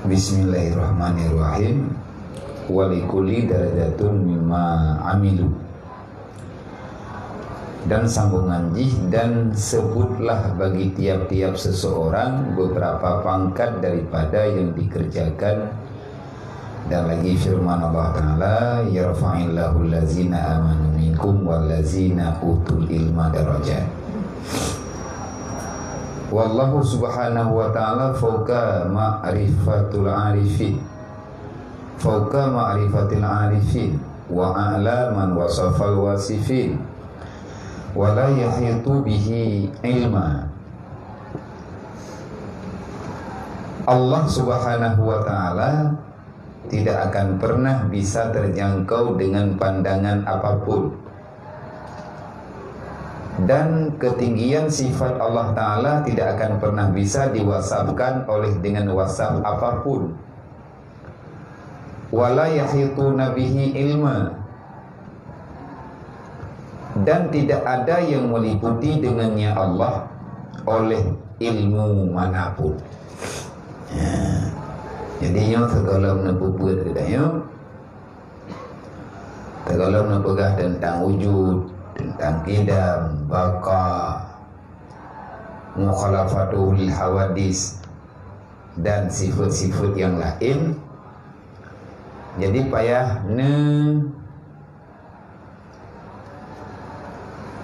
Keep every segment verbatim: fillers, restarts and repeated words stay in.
Bismillahirrahmanirrahim. Walikulli darajatun mimma amilu. Dan sambungan jih, dan sebutlah bagi tiap-tiap seseorang beberapa pangkat daripada yang dikerjakan. Dan lagi firman Allah Ta'ala, "Yarfa'illahu allazina amanu minkum wallazina utul ilma darajat." Wallahu subhanahu wa ta'ala fauqa ma'rifatul arifin. Fauqa ma'rifatil arifin wa a'la man wasafal wasifin. Wa la yahitu bihi ilma. Allah Subhanahu wa Ta'ala tidak akan pernah bisa terjangkau dengan pandangan apapun. Dan ketinggian sifat Allah Ta'ala tidak akan pernah bisa diwasafkan oleh dengan wasaf apapun. Wa la yahituna bihi ilma. Dan tidak ada yang meliputi dengannya Allah oleh ilmu manapun. Ya. Jadi, nyoe sigohlom neupeubuet geutanyoe, sigohlom neupeugah teuntang wujud, teuntang qidam, baqa, mukhalafatul hawadis, dan sifat-sifat yang lain. Jadi, payah ne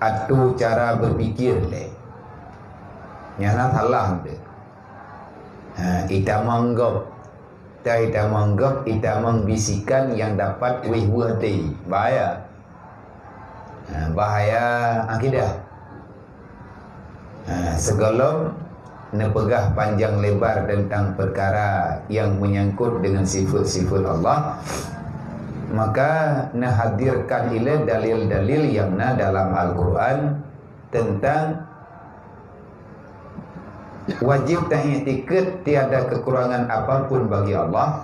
atô cara berpikir lé. Nyang na salah tu. Ha, itamong gob. Itamong gob, itamong bisikan yang dapat wéh-wéh até. Bahaya. Ha, bahaya akidah. Ha, sigohlom neupeugah panjang lebar teuntang peukara nyang meunyangkot deungon sifat-sifat Allah, maka neuhadirkan ilée dalil-dalil nyang na dalam Al-Qur'an teuntang wajéb taiktikeuet tiada keukurangan apapun bagi Allah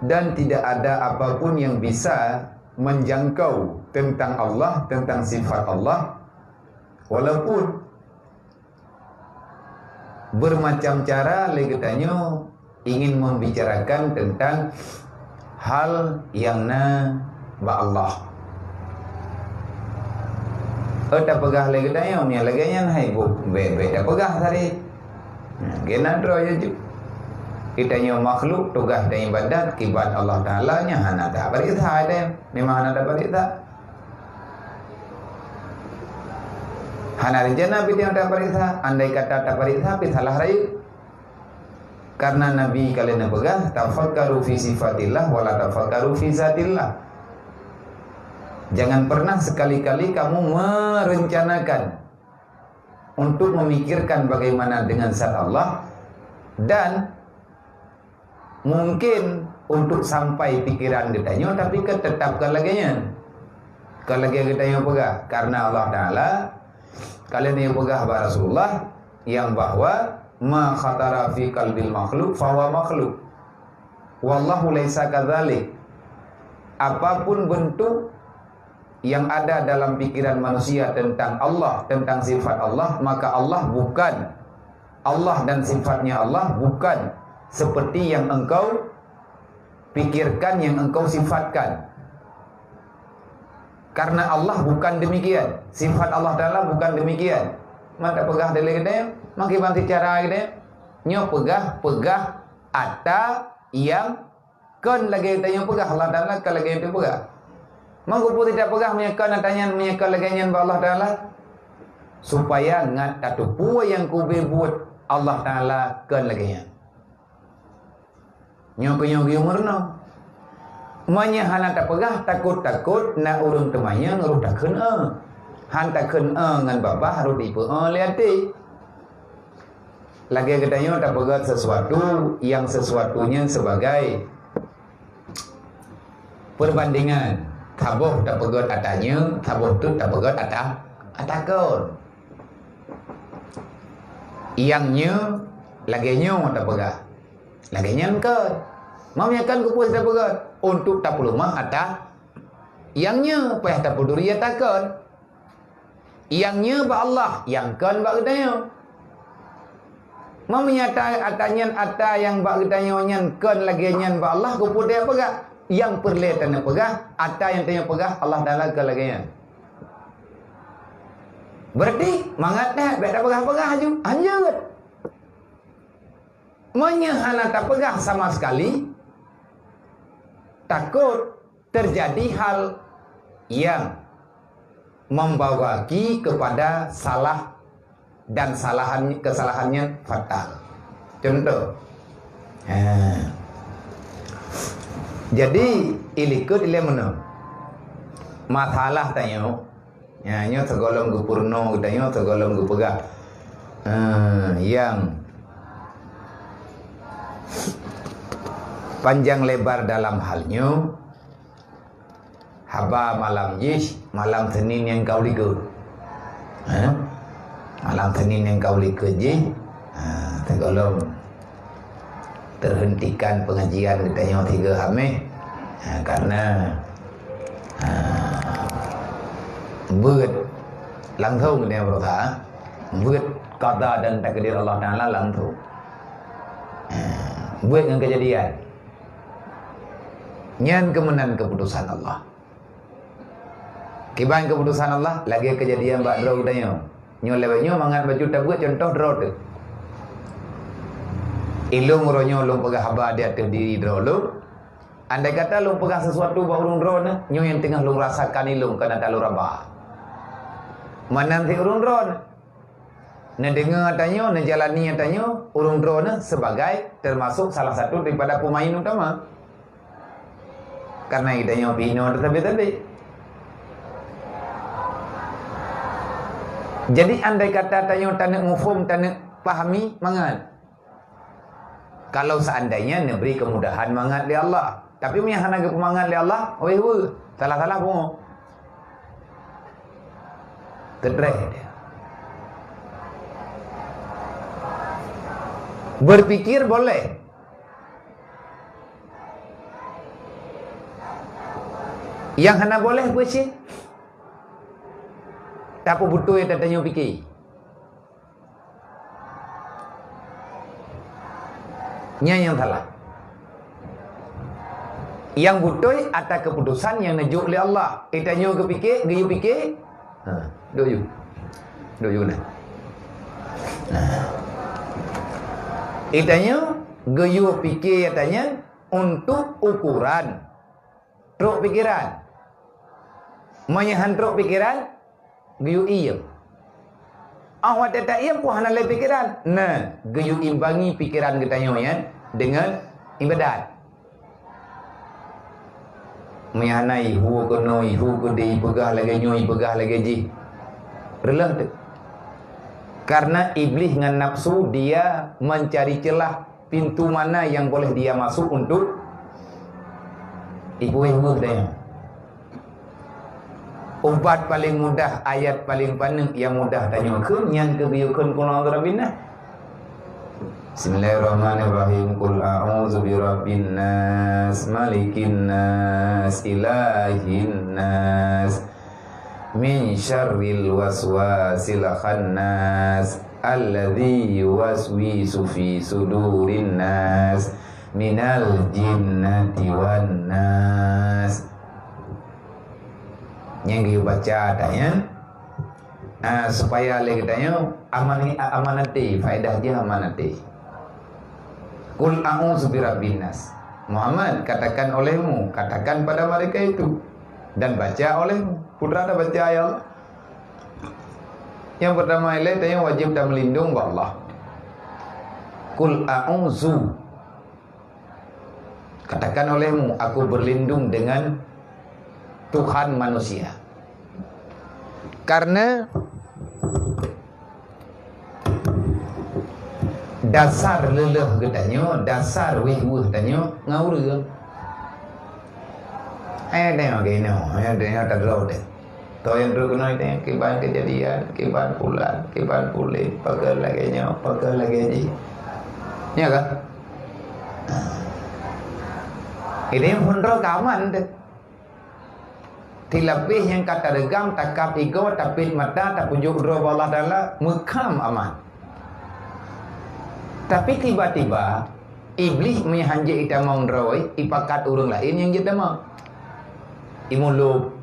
dan tidak ada apapun yang bisa menjangkau teuntang Allah, teuntang sifat Allah. Walaupun beumacam cara lé geutanyoe ingin membicarakan teuntang hal nyang na bak Allah. Oh, tapeugah lé geutanyoe, meunyo lagée nyan hai boh, bék-bék tapeugah tadi. Nah, geunan droe jeuet. Geutanyoe makhluk tugaih dan ibadat kiban Allah Ta'ala nyan hana tapareksa deh. Memang hana tapareksa. Hana rencana pih tapareksa. Andai kata tapareksa, pih salah rayeuk. Karena Nabi ka lheueh neupeugah, "Tafakkaru fi sifatillah wa la tafakkaru fi zatillah." Jangan pernah sekali-kali kamu merencanakan untuk memikirkan bagaimana dengan zat Allah dan mungkin untuk sampai pikiran geutanyoe, tapi kan tetap ka lagée nyan. Ka lagée geutanyoe peugah, karena Allah Ta'ala ka lheueh neupeugah bak Rasulullah nyang bahwa ma khatara fi qalbil makhluk fahuwa makhluk. Wallahu laisa kadzalik. Apapun bentuk yang ada dalam pikiran manusia tentang Allah, tentang sifat Allah, maka Allah bukan, Allah dan sifatnya Allah bukan seperti yang engkau pikirkan, yang engkau sifatkan. Karena Allah bukan demikian. Sifat Allah Ta'ala bukan demikian. Mata peugah dari gede, makin bantu cara gede. Nyoe peugah, peugah ata yang kon lagée tanyoe peugah, Allah Ta'ala kon lagée tanyoe peugah. Mangko peue tidak peugah meunyo kon ata nyan, meunyo kon lagée nyan bak Allah Ta'ala? Supaya ngat tatupeue nyang kube buet Allah Ta'ala kon lagée nyan. Nyoe keuh nyoe geuyue meurunoe. Meunyo hana tapeugah, takot-takot na ureuëng teumanyong roh takheun, eh. Han takheun, eh, ngon babah roh ipeu, eh, lé até. Lagée geutanyoe tapeugah sesuatu yang sesuatunya sebagai perbandingan. Saboh tapeugah ata nyoe, saboh tu tapeugah ata, ata kon. Nyang nyoe lagée nyoe tapeugah. Lagée nyan kon. Meunyo kon keupeue tapeugah? Untuk tapeuleumah ata nyang nyoe, payah tapeuduri ata kon. Nyang nyoe bak Allah, nyang kon bak geutanyoe. Meunyo ata, ata nyan, ata nyang bak geutanyoe nyan kon lagée nyan bak Allah, keupeue tapeugah? Nyang peureulée tapeugah, ata nyang tapeugah Allah Taala kon lagée nyan. Berarti mangat that, bék tapeugah-peugah aju, hanjeuet. Meunyo hana tapeugah sama sekali, takot terjadi hal yang membawa ki kepada salah dan salahan, kesalahan nyan fatal. Contoh, ha. Jadi, ilikot ilée meunoe. Masalah tanyoe, ya, nyoe sigohlom geupeurunoe geutanyoe, sigohlom geupeugah, ha, nyang panjang lebar dalam hal nyoe, haba malam jih, malam Senin nyang ka u likot. Ha? Malam Senin nyang ka u likot jih, ha, sigohlom terhentikan pengajian geutanyoe tiga Hameh. Ha, karena, ha, beuet langsung geutanyoe berusaha, beuet qada dan takdir Allah Taala langsung. Ha, beuet ngon kejadian. Nyan keuh meunan keuputosan Allah. Kiban keuputosan Allah, lagée keujadian bak droe geutanyoe. Nyoe lewat nyoe mangat bacut tabeuet contoh droe teuh. Ilôn uroe nyoe lôn peugah haba di ateueh diri droe lôn. Andai kata lôn peugah sesuatu bak ureuëng droe nyoe, nyoe nyang teungoh lôn rasakan ilôn kon ata lôn raba. Meunan sit ureuëng droe neudeungoe ata nyoe, neujalani ata nyoe, ureuëng droe nyoe sebagai termasuk salah satu daripada pemain utama. Karena geutanyoe pih inoe teutabé-tabé. Jadi, andai kata tanyoe taneuk muphom, taneuk pahami, mangat. Kalau seandainya neubri kemudahan mangat lé Allah. Tapi meunyo hana geupeumangat lé Allah, wéh weueh, salah-salah pungo. Teutreh dia. Berpikir boleh. Nyang hana boleh peue cit? Tapeubutôi ata tanyoe pike. Nyan nyang salah. Nyang beutôi ata keuputosan nyang neujok lé Allah. Geutanyoe geupike, geuyue pike. Ha, duek yue. Duek yue na. Ha. Geutanyoe geuyue pike ata nyan untuk ukuran trok pikeran. Meunyo han trok pikeran, geuyue iem. Óh watée taiem peue hana lé pikeran? Nah, geuyue imbangi pikeran geutanyoe nyan deungon ibadat. Meunyo hana, ihue keunoe, ihue keudeh, ipeugah lagée nyoe, ipeugah lagée jih. Reuloh teuh. Karena Iblih ngon nafsu dia mencari celah pintu mana yang boleh dia masuk untuk ipuéh-puéh tanyoe. Ubat paleng mudah, ayat paleng paneuk nyang mudah tanyoe kheun, nyan keuh geuyue kheun qul a'udzu birabbin nas. Bismillahirrahmanirrahim. Qul a'udzu birabbin nas, malikin nas, ilahin nas, min syarril waswasil khannas, alladzi yuwaswisu fi sudurin nas, minal jinnati wan nas. Nyang geuyue baca ata nyan, ah, supaya lé geutanyoe aman, aman até, faedah jih aman até. Qul a'udzu birabbin nas. Muhammad, katakan olehmu, katakan pada mereka itu, dan baca olehmu. Peue teuma tabaca, ya Allah? Nyang peurtama ilée tanyoe wajéb tameulindong bak Allah. Qul a'udzu. Katakan olehmu, aku berlindung dengan Tuhan manusia. Karena dasar leuleuh geutanyoe, dasar wéh-weueh tanyoe ngon ureuëng. Hai tanyoe keunoe, hai tanyoe tadroe deh. Toh nyang trok keunoe teuh kiban keujadian, kiban pulan, kiban puléh, pakon lagée nyoe, pakon lagée jih. Nya kah? Ini pun droe ka aman teuh. Tilapéh nyang ka tareugam, takab igoe, tapiet mata, tapujuk droe bak Allah Taala, meukham aman. Tapi tiba-tiba, Iblih meuhanjeuet itamong droe, ipakat ureuëng laén nyang jeuet tamong. Imulôb,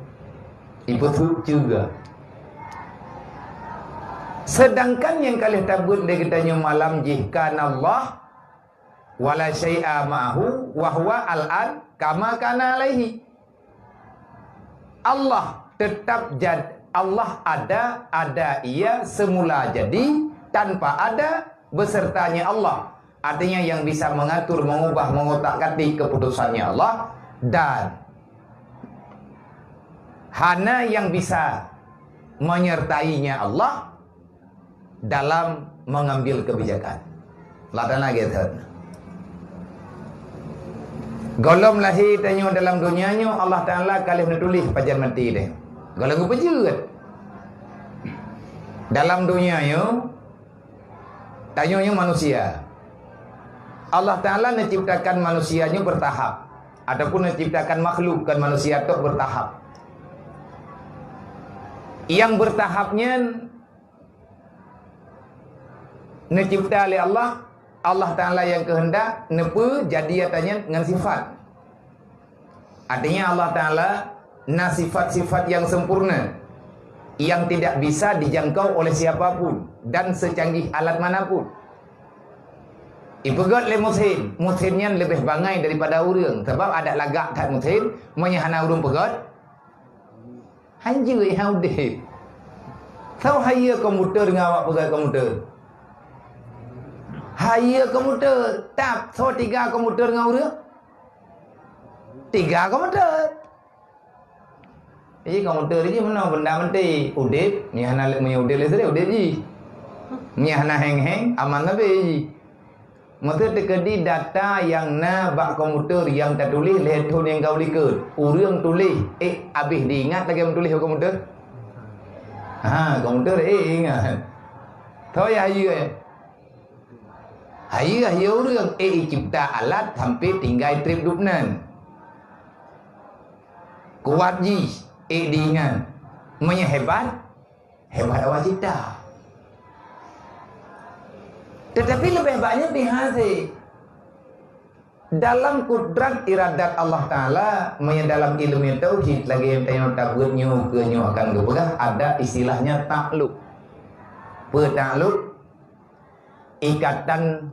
ipeusuet ceuga. Sedangkan nyang ka lheueh tabeuet lé geutanyoe malam jih, "Kanallah, wala syai'a ma'ahu, wa huwa al-an kama kana alaihi." Allah tetap jad-, Allah ada, ada Ia semula jadi, tanpa ada, besertanya Allah. Artinya, yang bisa mengatur, mengubah, mengotak-atik keputusannya Allah, dan hana yang bisa menyertainya Allah dalam mengambil kebijakan. Allah Taala geuthon. Gohlom lahé tanyoe dalam donya nyoe, Allah Taala ka lheueh neutuléh pajan maté teuh. Gohlom geupeujeuet. Dalam donya nyoe, tanyoe nyoe manusia. Allah Taala neuciptakan manusia nyoe bertahap, ataupun neuciptakan makhluk, kon manusia tok, bertahap. Yang bertahap nyan neucipta lé Allah, Allah Taala nyang keuheundak neupeujadi ata nyan ngon sifat. Artinya, Allah Taala na sifat-sifat yang sempurna, yang tidak bisa dijangkau oleh siapa pun dan secanggih alat mana pun. Ipeugét lé meusén, meusén nyan leubeh bangai daripada ureuëng, sabab adak lagak that meusén, meunyo hana ureuëng peugét, hanjeuet han udeb. Soe hayeue komputer ngon awak peugét komputer? Hayeue komputer, tap, soe tiga komputer ngon ureuëng? Tiga komputer. Jadi komputer jih meunoe benda meuntée, udeb, meunyo hana, meunyo udeb listrik, udeb jih. Meunyo hana héng-héng, aman sabe jih. Meusé teukeudi data nyang na bak komputer nyang tatuléh lhée thon nyang ka u likot. Ureuëng tuléh, ék abéh diingat lagée meutuléh bak komputer? Ha, komputer ék ingat. Soe nyang hayeue? Hayeue, hayeue ureuëng, ék icipta alat sampai tinggai treb dub nan. Kuat jih, ék diingat. Meunyo hebat, hebat awak cipta. Tetapi leubeh banyak pihak sih. Dalam kudrat iradat Allah Taala, meunyo dalam ilmu tauhid, lagée nyang tanyoe tabeuet nyoe keu nyoe akan geupeugah, ada istilahnya takluk. Peue takluk? Ikatan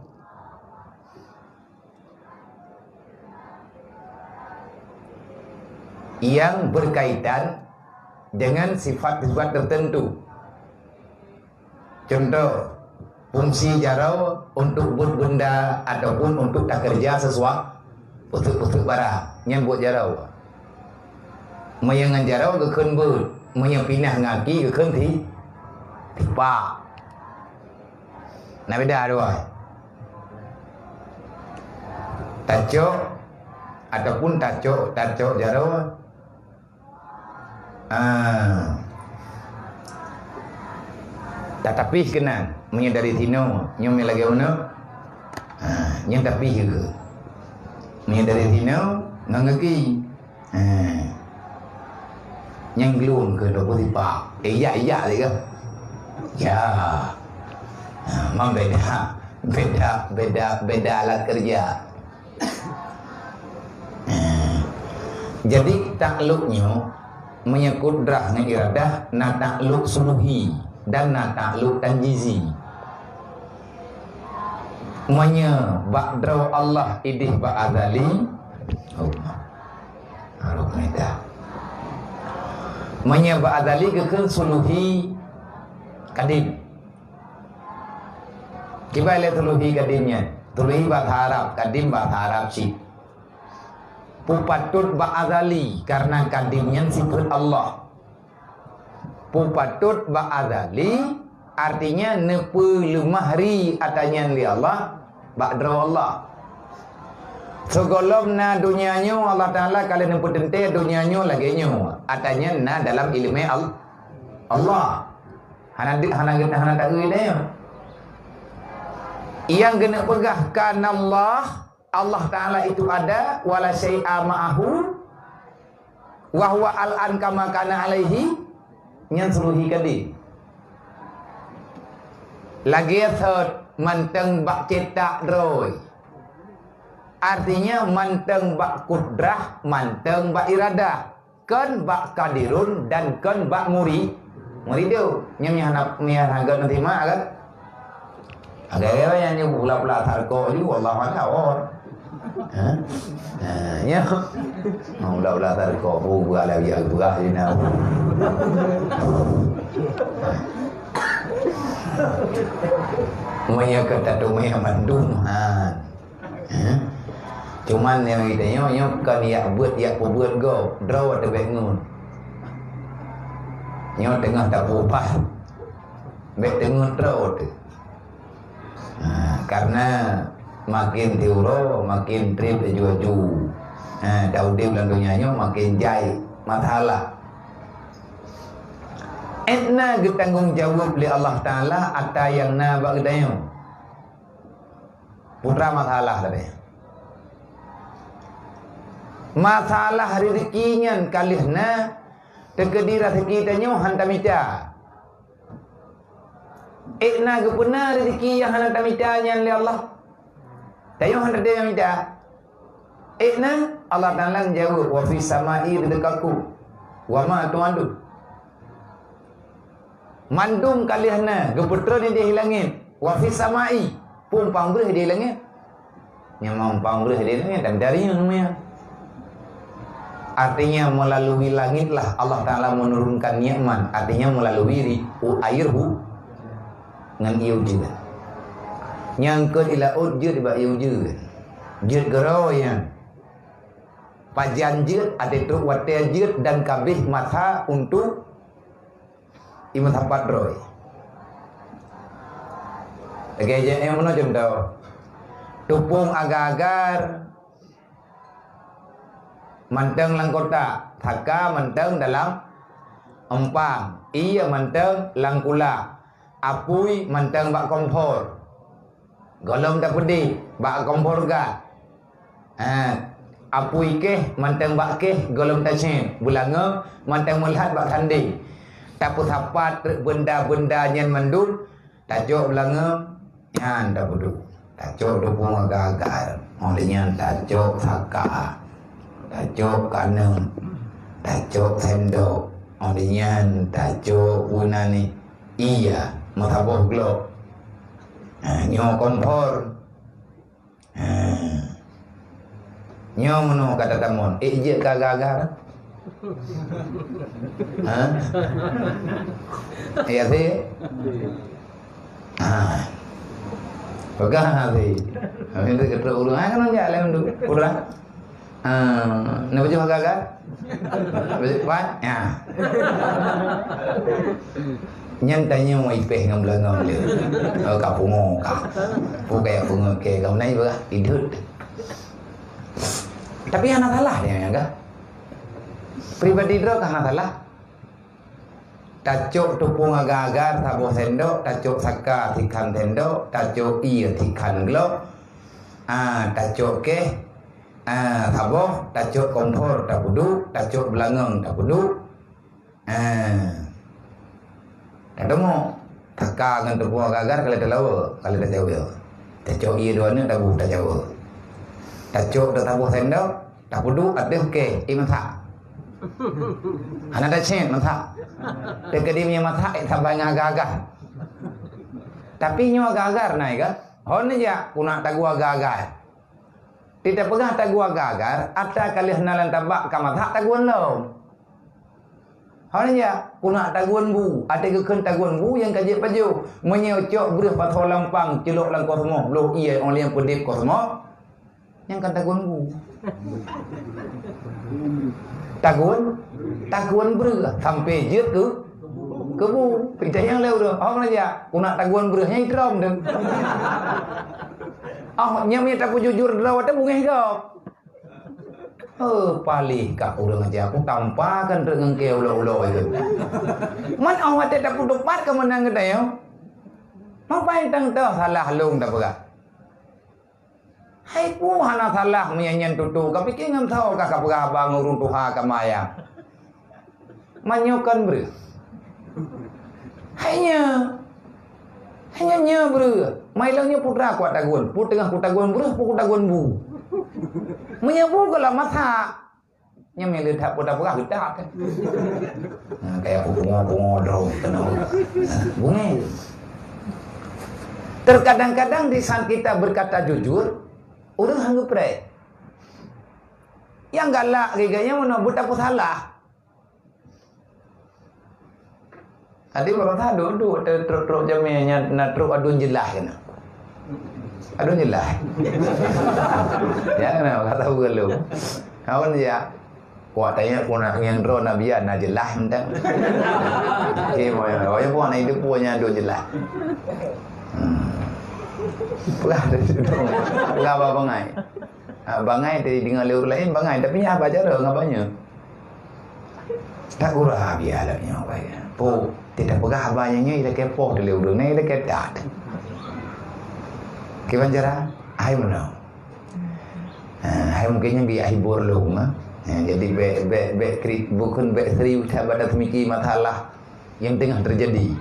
yang berkaitan dengan sifat-sifat tertentu. Contoh, fungsi jaroe untuk buet benda ataupun untuk takeureuja sesuatu, peuteuk-peuteuk barang, nyan buet jaroe. Meunyo ngon jaroe geukheun beuet, meunyo pinah ngon aki geukheun ti-, tipak. Na beda dua. Tacok ataupun tacok, tacok jaroe. Ah. Tatapih keunan. Meunyo dari sinoe, nyoe lagée meunoe. Ah, nyoe tapih keu. Meunyo dari sinoe, ngon gaki. Ha. Nyang glung keu dua puluh tipak. Eh, ya, ya, lé kah? Ya. Ha, memang beda. Beda, beda, beda alat kerja. Ha. Jadi, takluk nyoe, meunyo kudrah ngon iradah, na takluk suluhi dan na takluk tanjizi. Meunyo bak droe Allah idéh bak azali, oh, Harok mita. Meunyo bak azali geukheun suluhi kadim. Kiban lé suluhi kadim nyan? Suluhi bahasa Arab, kadim bahasa Arab cit. Peue patôt bak azali, karena kadim nyan sifeut Allah. Peue patôt bak azali, artinya neupeuleumah ri ata nyan lé Allah bak droe Allah. Sigohlom na donya nyoe, Allah Taala ka lheueh neupeuteuntée donya nyoe lagée nyoe, ata nyan na dalam iéleumé Al-, Allah. Hana di-, hana, hana taeu nyoe. Nyang geuneuk peugah, "Kanallah," Allah Taala itu ada, "wala syai'a ma'ahu, wa huwa al-an kama kana alaihi," nyan suluhi kadim. Lagée thot, mantong bak cetak droe. Artinya, mantong bak kudrah, mantong bak iradah. Kon bak qadirun dan kon bak muri-, muridu. Nyan meuhana, meuhana gét nanti mak kan? Agak-agak yang ni pula-pula sarko ju, wallahu a'lam. Ha? Ha, ya. Pula-pula sarko, oh, buah lagi, buah ni nak. Maya kata tu, maya mandum. Ha. Eh? Cuman nyang geutanyoe nyoe kon yak beuet, yak peubeuet gob, droe teuh bèk ngeut. Nyoe teungoh tapeubah, bèk teungeut droe teuh. Ha, karena makin tiuroe, makin trép laju-laju. Ha, taudép lam donya nyoe makin jai masalah. Ét na geutanggong jaweueb lé Allah Taala ata nyang na bak geutanyoe. Putra masalah tadi. Masalah rezeki nyan ka lheueh na, teukeudi rezeki tanyoe han tamita. Ék na geupeuna rezeki nyang hana tamita nyan lé Allah. Tanyoe han teudeungoe mita. Ék na, Allah Taala geujaweueb, "Wa fis samai rizqakum wa ma tu'adun." Mandum ka lheueh na geupeutreun di langét, "Wa fis samai", peue umpang breueh di langét. Nyang umpang breueh di langét dan dari nyang meuya. Artinya, melalui langitlah Allah Taala menurunkan nikmat. Artinya, melalui ri-, u-, air hu-, ngon ié ujeuen. Nyang keu di laôt jeuet bak ié ujeuen. Jeuet geuro nyan. Pajan jeuet, até trok watèe jeuet dan ka abéh masa untuk imeusapat droe. Lagèe jeuet nyang meunoe cuntoh. Tupông agar-agar mantong lam kotak, saka mantong dalam umpang, ié mantong lam kulak, apui mantong bak kompor. Gohlom tapeudeh bak kompor gas. Ha, apui kèh mantong bak kèh gohlom tacèt, beulangöng mantong meulat bak sandéng. Tapeusapat benda-benda nyan mandum, tacok beulangöng, nyan tapeuduek. Tacok tupông agar-agar, 'oh lheueh nyan tacok saka, tacok kanöng, tacok sendok, 'oh lheueh nyan tacok peue nan nyan, ié meusaboh glok. Ha, nyoe kompor. Ha. Nyoe meunoe ka tatamong, ék jeuet keu agar-agar? Ha? Ya, sih? Ha. Peugah, ha, sih. Habis tu ketrok ureueng, ha, kan jak lem tu. Ureueng. Ah, na pajoh agar-agar? Pajoh pat? Ya. Nyan tanyoe ipèh ngon beulangöng le. Oh, ka pungo ka. Pu kaya pungo ke, ka meunai bah, idut. Tapi hana salah dia nyan ka. Pribadi droe ka hana salah. Tacok tupông agar-agar saboh sendok, tacok saka sikhan sendok, tacok ié sikhan glok. Ah, tacok kèh, ah, saboh, tacok kompor tapeuduek, tacok beulangöng tapeuduek. Ah. Tateumok, saka ngon tupông agar-agar ka lheueh talawa, ka lheueh tajaweue. Tacok ié dua neuk tabu tajaweue. Tacok teuh saboh sendok, tapeuduek ateueh kèh, ék masak. Hana tacèt masak. Teukeudi meunyo masak, ék sabai ngon agar-agar. Tapi nyoe agar-agar na ka? Hon jak, keuneuk tagu agar-agar. Di tapeugah tagu agar-agar, ata ka lheueh na lam tabak ka masak tagun lom. Hana jak, keuneuk tagun bu, até geukheun tagun bu nyang ka jeuet pajoh. Meunyoe cok breueh pasoe lampang ceulok lam kosmos, bloh ié 'oh lheueh nyan peudép kosmos, nyang ka tagun bu. Tagun, tagun breueh sampai jeuet keu, keu bu. Pih nyang lheueh uroe, hana jak, keuneuk tagun breueh nyang itrom tu. Ah, nyang mita peujujur droe watèe beungèh gob. Oh, paléh ka ureueng aja aku tampa kan trok ngon kèe ulo-ulo itu. Man awak watèe tapeutupat ka meunan geutanyoe. Mapai tang teuh salah lôn tapeugah. Hai ku hana salah meunyan nyan tutoe, ka pike ngon soe ka, ka peugah haba ngon ureueng tuha ka mayang. Meunyoe kon breueh. Hai nyoe. Nyoe, nyoe breuh. Mai lôn nyoe putra kuat tagun. Pu teungoh kutagun breuh, pu kutagun bu. Meunyoe bu goh lom masak. Nyoe meunan that pu tapeugah geutak. Nah, kayak pungo-pungo droe keunoe. Nah, bungeng. Terkadang-kadang di saat kita berkata jujur, ureueng han geupreh. Nyang galak geuh nyan meunan beutapeusalah. Jadi, barangkahi duek-duek trok-trok jamé nyan na trok aduen jeulaih keunan. Aduen jeulaih. Ya, na kata beugalo. Awon ya. Wah, tanya pun nak nyang droe na bian na jeulaih mantong. Oke, boh, boh, boh, na hidup pun nyan aduen jeulaih. Hmm. Peugah tu, peugah apa bangai? Ha, bangai tadi deungoe lé ureueng laén bangai, tapi nyan haba jaroe ngon bangai. Tak gura biar lah nyoe, baik. Po, tidak peugah haba nyoe, nyoe ilakée poh lé ureueng, nyoe ilakée that. Kiban cara? Hai meunoe. Ha, hai mungkin nyan geuyue hibur lôn, ha. Ha, jadi bèk, bèk, bèk kri-, bukon bèk serius that bak taseumiké masalah nyang teungoh teujadi.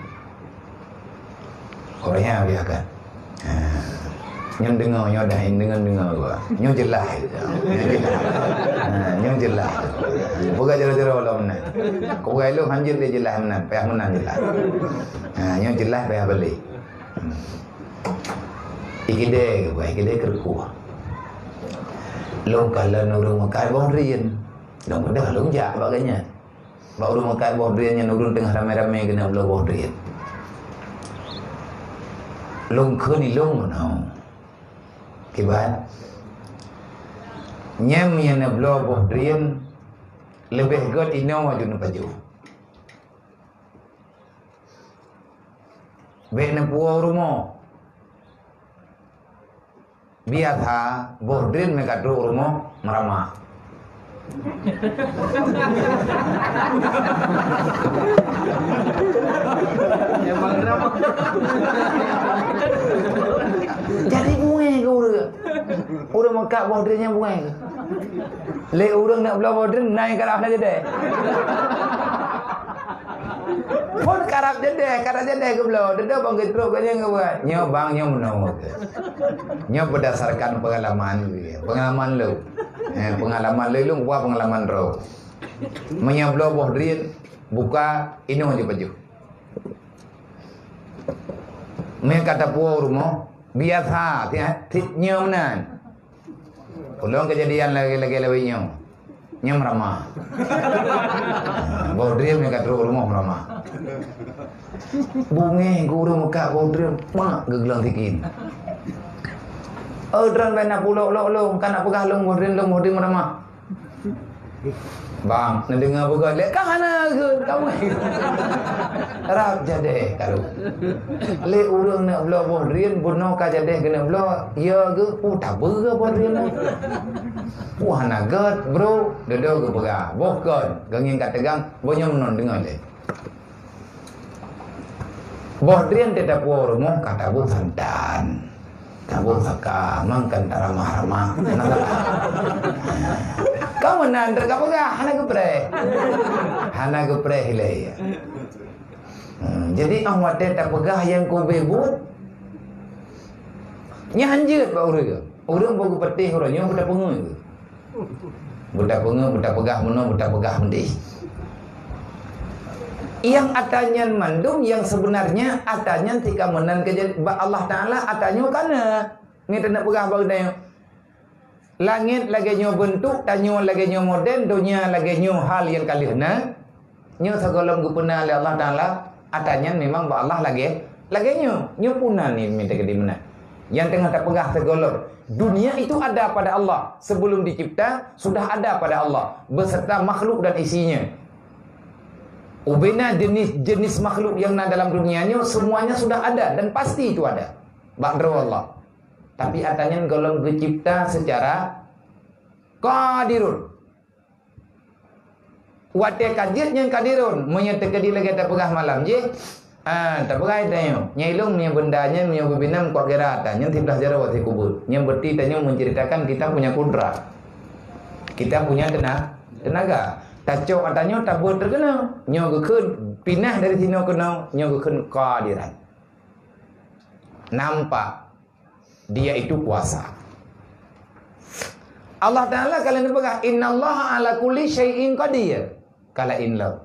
Ureueng nyan biarkan. Ha. Nyan deungoe, nyoe dah, nyan deungoe, deungoe dua. Nyoe jeulaih. Nyoe jeulaih. Ha, nyoe jeulaih. Peugah jaroe-jaroe lom meunan. Keu ureueng lôn hanjeuet lé jeulaih meunan, payah meunan jeulaih. Ha, nyoe jeulaih payah balek. Hmm. Ikidée, ikidée keureukuh. Lôn kalon ureueng meukat boh drien. Lôn beudôh lôn jak bak gobnyan. Bak ureueng meukat boh drien nyan ureueng teungoh ramé-ramé keuneuk bloe boh drien. Lôn kheun ilôn meunoe. Kiban? Nyan meunyoe neubloe boh drien, leubeh gét inoe aju neupajoh. Bèk neupuwoe u rumoh. Biasa boh drien meukatrok rumoh meurama. Jadi bungeng keu ureueng. Ureueng meukat boh drien nyan bungeng. Lé ureueng neubloe boh drien, nai karab na jadeh. Phon karab jadeh, karab jadeh geubloe. Deungoe bang geutrok geuh nyan geubuat. Nyoe bang, nyoe meunoe. Nyoe berdasarkan pengalaman, pengalaman lôn. Eh, pengalaman lôn, lôn buah pengalaman droe. Meunyoe bloe boh drien, buka inoe aju pajoh. Meunyoe ka tapuwoe u rumoh, biasa, tiep, tiep nyoe meunan. Ulôn keujadian lagée-lagée lawét nyoe. Nyoe meurama. Boh drien meukatrok rumoh meurama. Bungeng gurée meukat boh drien, pak, geuglong sikin. Oh, droen bak na pulok lok lôn, ka na peugah lôn boh drien, lôn boh drien meurama. Bang, neudeungoe peugah lé, ka hana geuh, kamoe. Rab jadeh karu. Lé ureueng neuk bloe boh drien, bunoe ka jadeh keuneuk bloe, ya geuh, uh, tabeue boh drien nyan. Uh, hana gét, bro, dodo geupeugah. Boh kon, geungieng ka teugang, boh nyoe meunan deungoe lé. Boh drien teuh tapuwoe rumoh ka taboh santan. Taboh saka, mang kan taramah-ramah. Ka meunan trok ka peugah, hana geupreh. Hana geupreh ilée. Hmm, jadi, óh watée tapeugah nyang ka ubé buet, nyan hanjeuet bak ureueng. Ureueng bak geupeuteh uroe nyoe beuta peungeut. Beuta peungeut, beuta peugah meunoe, beuta peugah meudeh. Nyang ata nyan mandum, nyang sebenarnya ata nyan tika meunan keujadi bak Allah Taala, ata nyoe ka na. Ngieng taneuk peugah bak geutanyoe. Langét lagée nyoe beuntuk, tanyoe lagée nyoe model, donya lagée nyoe hal nyang ka lheueh na. Nyoe sigohlom geupeuna lé Allah Taala, ata nyan memang bak Allah lagée, lagée nyoe. Nyoe puna ni minta geude meunan. Nyang teungoh tapeugah sigohlom, dunia itu ada pada Allah. Sebelum dicipta, sudah ada pada Allah, beserta makhluk dan isinya. Ubena jenis-jenis makhluk yang na dalam dunia nyoe, semuanya sudah ada dan pasti itu ada. Bak droe Allah. Tapi ata nyan gohlom geucipta secara qadirun. Watée ka jeuet nyan qadirun, meunyoe teukeudi lagée tapeugah malam jih, ah, tapeugah tanyoe, nyan ilong meunyoe beunda nyan, meunyoe bubena meukuak gira ata nyan siblah jaroe sikubeuet. Nyan berarti tanyoe menceritakan kita punya kudrat. Kita punya tena-, tenaga. Tacok ata nyoe tabeuet teukeunoe, nyoe geukheun pinah dari sinoe keunoe, nyoe geukheun qadiran. Nampak. Dia itu kuasa. Allah Ta'ala kalau neupeugah, "Innallaha ala kulli syai'in qadir." Kalau inna.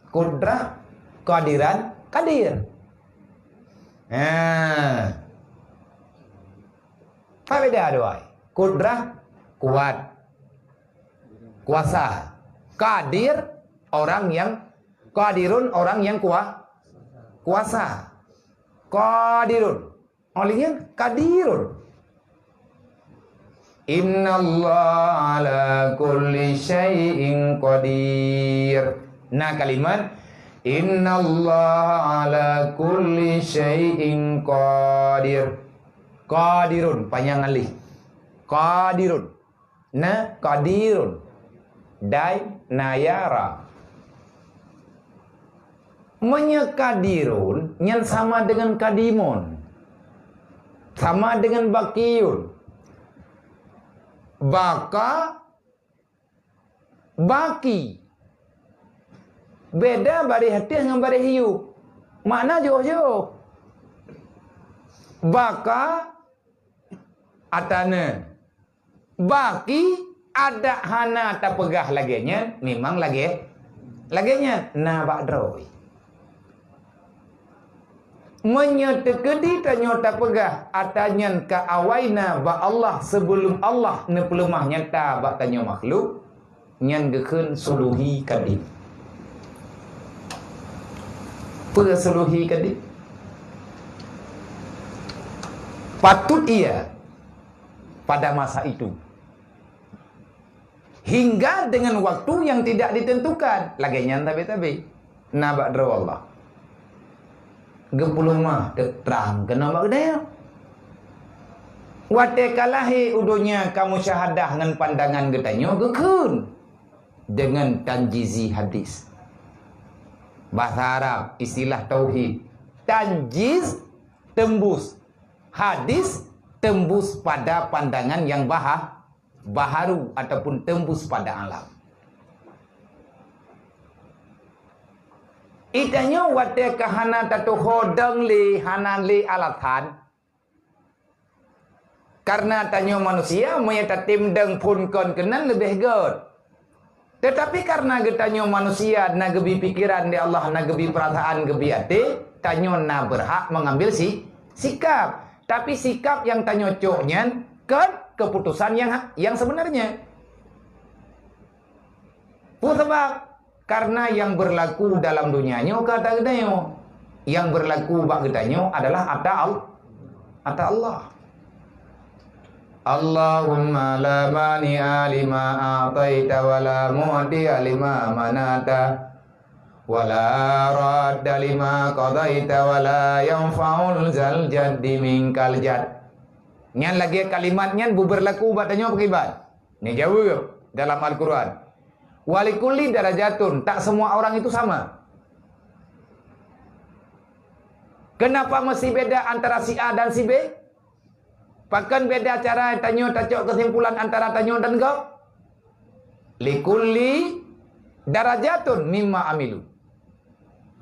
Kudrah, qadiran, qadir. Ha. Apa beda dua? Kudrah, kuat. Kuasa. Qadir, orang yang, qadirun, orang yang kua-, kuasa. Qadirun. Oleh nyan, qadirun. Innallaha ala kulli syai'in qadir. Na kalimat, "Innallaha ala kulli syai'in qadir." Qadirun, panyang alif. Qadirun. Na qadirun. Dai na ya ra. Meunyoe qadirun, nyan sama dengan qadimun. Sama dengan baqiyun. Baqa, baqi. Beda baréh ateueh ngon baréh yup. Makna jiôh-jiôh. Baqa, atane. Baqi, adak hana tapeugah lagée nyan, memang lagée, lagée nyan na bak droe. Meunyoe teukeudi tanyoe tapeugah ata nyan ka awai na bak Allah, sibeulom Allah neupeuleumah nyata bak tanyoe makhluk, nyan geukheun suluhi kadim. Peue suluhi kadim? Patut iya pada masa itu. Hingga dengan waktu yang tidak ditentukan. Lagée nyan tabe-tabe. Na bak droe Allah. Geupeuleumah teuk trang keunoe bak geutanyoe. Watée ka lahé u donya ka musyahadah ngon pandangan geutanyoe geukheun. Dengan tanjizi hadis. Bahasa Arab, istilah tauhid. Tanjiz, tembus. Hadis, tembus pada pandangan yang baha-, baharu ataupun tembus pada alam. Itanyoe watée ka hana tatuho dong lé, hana lé alasan. Karena tanyoe manusia, meunyoe tatem dong phon kon keunan leubeh gét. Tetapi karena geutanyoe manusia na geubi pikeran di Allah, na geubi peurasaan, geubi até, tanyoe na beurhak mengambil si-, sikap. Tapi sikap nyang tanyoe cok nyan kon keputusan nyang ha-, nyang sebenarnya. Peue sabab? Karena nyang beurlaku dalam donya nyoe ka ata geutanyoe. Nyang beurlaku bak geutanyoe adalah ata Al-, ata Allah. Allahumma la mani'a lima a'taita wa la mu'tiya lima mana'ta wa la radda lima qadaita wa la yanfa'u zal jaddi minkal jadd. Nyan lagée kalimat nyan beubeurlaku bak tanyoe pakriban? Neujaweueb dalam Al-Quran, "Walikulli darajatun," tak semua orang itu sama. Kenapa mesti beda antara si A dan si B? Pakon beda cara tanyoe tacok kesimpulan antara tanyoe dan gob? "Likulli darajatun mimma amilu."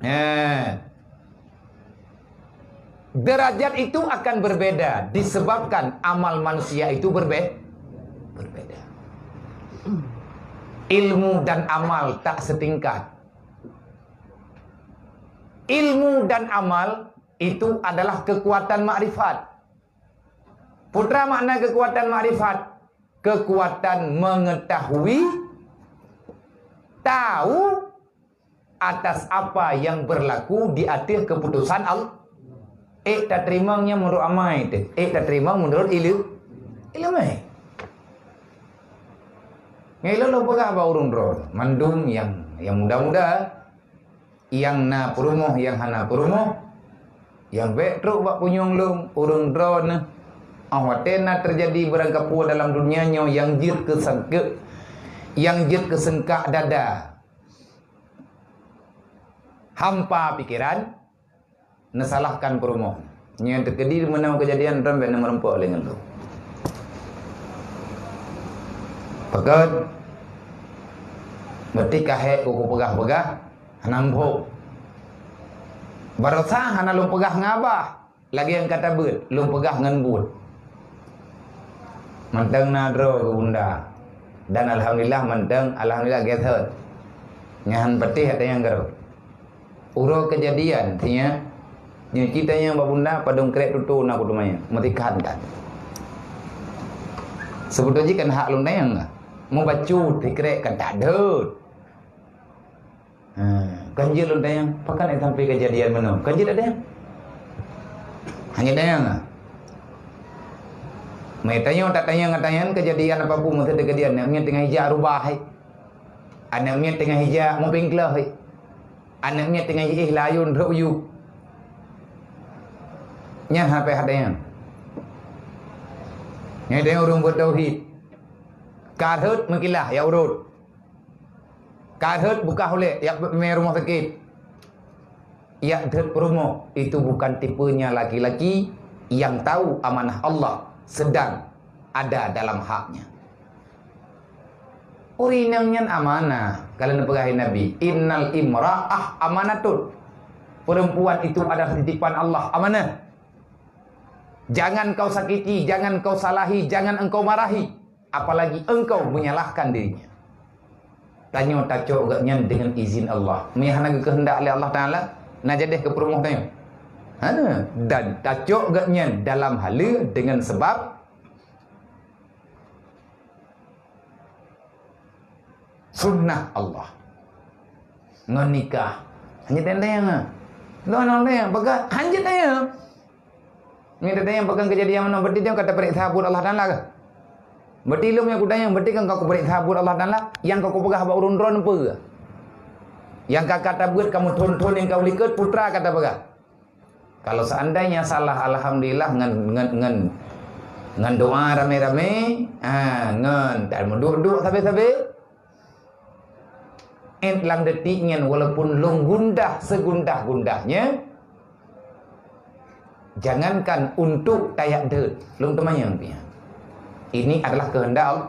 Eh. Derajat itu akan berbeda disebabkan amal manusia itu berbe-, berbeda. Ilmu dan amal tak setingkat. Ilmu dan amal itu adalah kekuatan makrifat. Peue makna kekuatan makrifat? Kekuatan mengetahui, tahu atas apa yang berlaku di ateueh keputusan Allah. Ék tateurimong nyan meunurot amai teuh, ék tateurimong meunurot ileu-, ileumé. Ngai lôn peugah bak ureuëng droe, mandum nyang, nyang muda-muda, nyang na peurumoh, nyang hana peurumoh, nyang bék trok bak punyueng lôn, ureuëng droeneuh. Óh watée na teujadi barangkapeue dalam donya nyoe nyang jeuet keu sangkeuk, nyang jeuet keu seungkak dada, hampa pikeran, neusalahkan peurumoh. Nyang teukeudi meunan keujadian droe bék neumeurumpok lé ngon lôn. Pakon? Berarti ka hék kupeugah-peugah, hana muphom. Baroesa hana lôn peugah ngon abah. Lagée nyang ka tabeuet, lôn peugah ngon buet. Mantong na droe keu bunda. Dan alhamdulillah mantong, alhamdulillah gét that. Nyan han peuteh ata nyang keureuh. Uroe keujadian, sia, nyoe cit tanyong bak bunda, padum krek tutoe na kuteumanyong, meusikat that. Seubeutoi jih kan hak lôn tanyong, mubacut sikrek kan that deuet. Ha, kan jeuet lôn tanyong, pakon sampai keujadian meunoe? Kan jeuet ada nyang? Hana tanyong. Meutanyoe, tatanyong, tatanyong keujadian apapun masa keujadian, aneuk miet teungoh ijak rubah, hai. Aneuk miet teungoh ijak mupingkloh, hai. Aneuk miet teungoh jiéh layôn rhot u yup. Nyan hana payah tanyong. Nyan tanyong ureuëng beutauhid. Ka rhot meukilah, ya urut. Ka rhot buka ulée, yak mé rumoh sakét. Yak deuet peurumoh, itu bukan tipenya laki-laki yang tahu amanah Allah sedang ada dalam haknya. Ureuëng inong nyan amanah, kalau neupeugah Nabi, "Innal imra'ah amanatun." Perempuan itu adalah titipan Allah, amanah. Jangan kau sakiti, jangan kau salahi, jangan engkau marahi, apalagi engkau menyalahkan dirinya. Tanyoe tacok geuh nyan dengan izin Allah. Meunyo hana geukeuheundak lé Allah Taala, na jadeh keu peurumoh tanyoe? Hana. Dan tacok geuh nyan dalam haleue dengan sebab sunnah Allah. Ngon nikah. Hana teuntang. Lôn hana teuntang, bagaih hana teuntang. Nyan teuntang pakon keujadian meunan, berarti nyoe ka tapeuriksa buet Allah Taala kah? Berarti lôn nyang kutanyong, berarti kan ka kupeuriksa buet Allah Taala, nyang ka kupeugah bak ureuëng droeneuh peue? Nyang ka, ka tabeuet kamoe thon-thon nyang ka u likot, peue teuma ka tapeugah? Kalau seandainya salah, alhamdulillah, ngon, ngon, ngon, ngon doa ramé-ramé, ha, ngon dan meuduek-duek sabe-sabe. Ét lam detik nyan, walaupun lôn gundah segundah-gundahnya, jangankan untuk tayak deuet, lôn teumanyong pih nyan. Ini adalah kehendak Allah.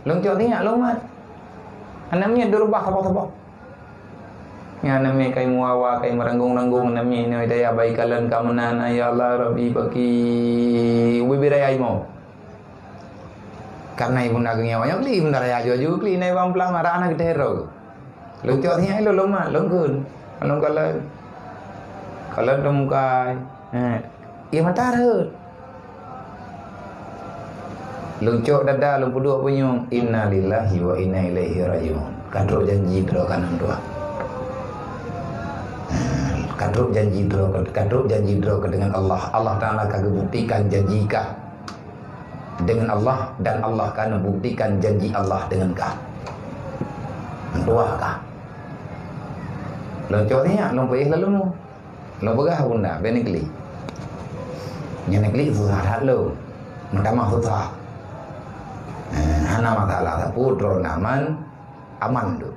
Lôn cok sinyak, lôn mat. Aneuk miet dirubah saboh-saboh. Nyan aneuk miet kai meuwawa, kai meuranggong-ranggong, aneuk miet nyoe daya bai kalon ka meunan, ya Allah, Rabbi, baki ubé-bé raya imo. Karena ibu na geungieng awak nyoe kli, bunda raya aju-aju kli, na ibu peulamarah na geutero. Lôn cok sinyak ilôn lôn mat, lôn kheun. Lôn kalon. Kalon teumukai. Eh, iya mata rhot. Lôn cok dada, lôn peuduek punyueng, "Innalillahi wa inna ilaihi raji'un." Ka trok janji droe keu aneuk dua. Eh, ka trok janji droe, ka trok janji droe keu dengan Allah. Allah Taala ka geubuktikan janji kah dengan Allah, dan Allah ka neubuktikan janji Allah dengan kah. Dua kah. Lôn cok sinyak, lôn peuéh lalu nu. Lôn peugah bunda, bèk neuklik. Nyan neuklik susah that lôn. Meutamah susah. Eh, hana masalah sapeue, droeneuh aman, aman tu.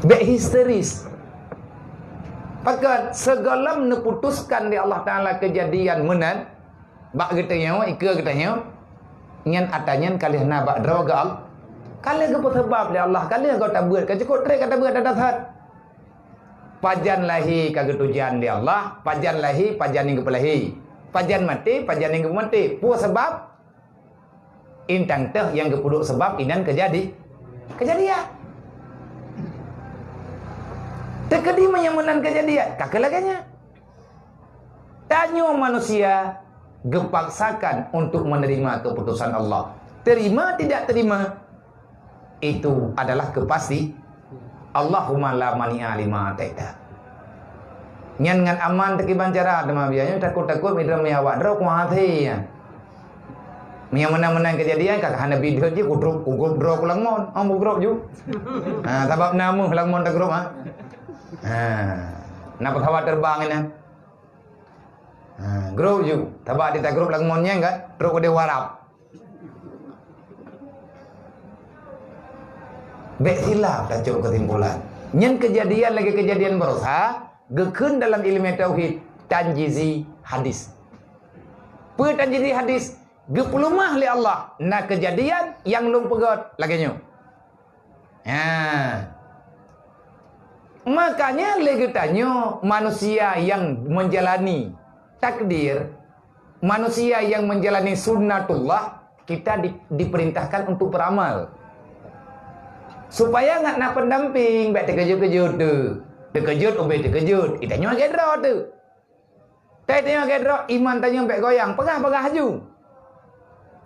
Bèk histeris. Pakon sigohlom neuputuskan lé Allah Taala keujadian meunan, bak geutanyoe, ikeue geutanyoe, nyan atra nyan ka lheueh na bak droe geu-, ka lheueh geupeuseubab lé Allah, ka lheueh gob tabeuet, ka cukôp trép ka tabeuet atra that. Pajan lahé ka geutujan lé Allah, pajan lahé, pajan nyang geupeulahé. Pajan maté, pajan nyang geupeumaté. Peue sabab? Intang teuh nyang geupeuduek sabab inan keujadi-, keujadian. Teukeudi meunyoe meunan keujadian, ka keuh lagèe nyan. Tanyoe manusia geupaksakan untuk menerima keputusan Allah. Terima tidak terima, itu adalah kepasti. Allahumma la mani'a lima ataita. Nyan ngon aman teukiban cara teuma biaya nyoe takot-takot mitra meuawak droe kuasa nyan. Meunyoe meunan-meunan keujadian ka hana bideuet jih kutrok kugrop droe ku langmon, oh kugrop ju. Ha, sabab na meuh langmon tagrop ha. Ha. Na pesawat terbang nyan. Ha, grop ju. Sabab di tagrop langmon nyan kan, trok u Arab. Bèk silap tacok keusimpulan. Nyan keujadian lagèe keujadian baroesa, geukheun dalam ileumèe tauhid, tanjizi hadis. Peue tanjizi hadis? Geupeuleumah lé Allah, na keujadian nyang lôn peugöt lagèe nyoe. Ha. Maka Makanya lé geutanyoe manusia yang menjalani takdir, manusia yang menjalani sunnatullah, kita di-, diperintahkan untuk beramal. Supaya ngat na pendamping, bèk teukeujot-keujot tu. Teukeujot, ubé teukeujot. Geutanyoe lagèe droe tu. Tapi tanyoe lagèe droe, iman tanyoe bèk goyang, peugah-peugah laju.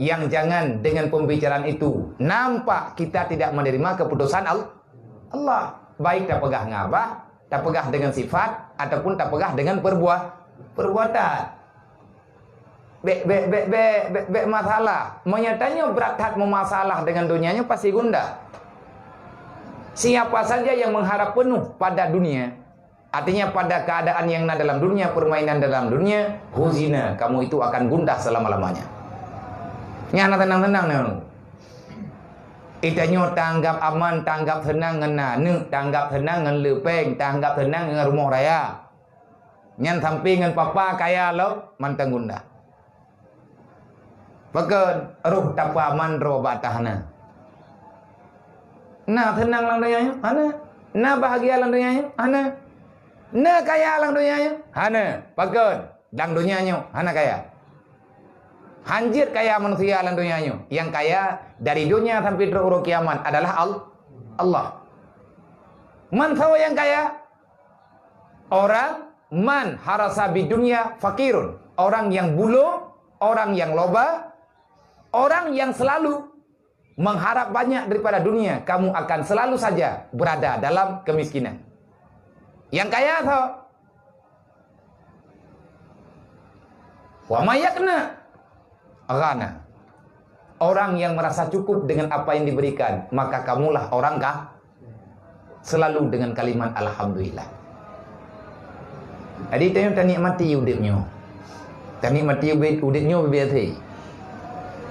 Yang jangan dengan pembicaraan itu nampak kita tidak menerima keputusan Al-, Allah. Baik tapeugah ngon babah, tapeugah dengan sifat, ataupun tapeugah dengan perbuah-, perbuatan. Bèk, bèk, bèk, bèk, bèk, bèk masalah. Meunyoe tanyoe brat that meumasalah dengan donya nyoe, pasti gundah. Siapa saja yang mengharap penuh pada dunia, artinya, pada keadaan yang na dalam dunia, permainan dalam dunia, huzina, kamu itu akan gundah selama-lamanya. Nyan hana tenang-tenang nyoe. Geutanyoe tanggap aman, tanggap seunang ngon aneuk, tanggap seunang ngon le péng, tanggap seunang ngon rumoh raya. Nyan sampé ngon papa kaya lom, mantong gundah. Pakon, roh tapeuaman droe bak atah na. Na seunang lam donya nyoe? Hana. Na bahagia lam donya nyoe? Hana. Na kaya lam donya nyoe? Hana. Pakon, lam donya nyoe hana kaya. Hanjeuet kaya manusia lam donya nyoe. Nyang kaya dari donya sampai trok uroe kiamat adalah Al-, Allah. Man soe nyang kaya? Orang man harasa bidunya fakirun. Orang yang bulong, orang yang loba, orang yang selalu mengharap banyak daripada dunia, kamu akan selalu saja berada dalam kemiskinan. Nyang kaya soe? Wa may yaqna ghana. Orang yang merasa cukup dengan apa yang diberikan, maka kamulah orang ka-, selalu dengan kalimat alhamdulillah. Jadi, tanyoe tanikmati udép nyoe. Tanikmati udép, udép nyoe biasa.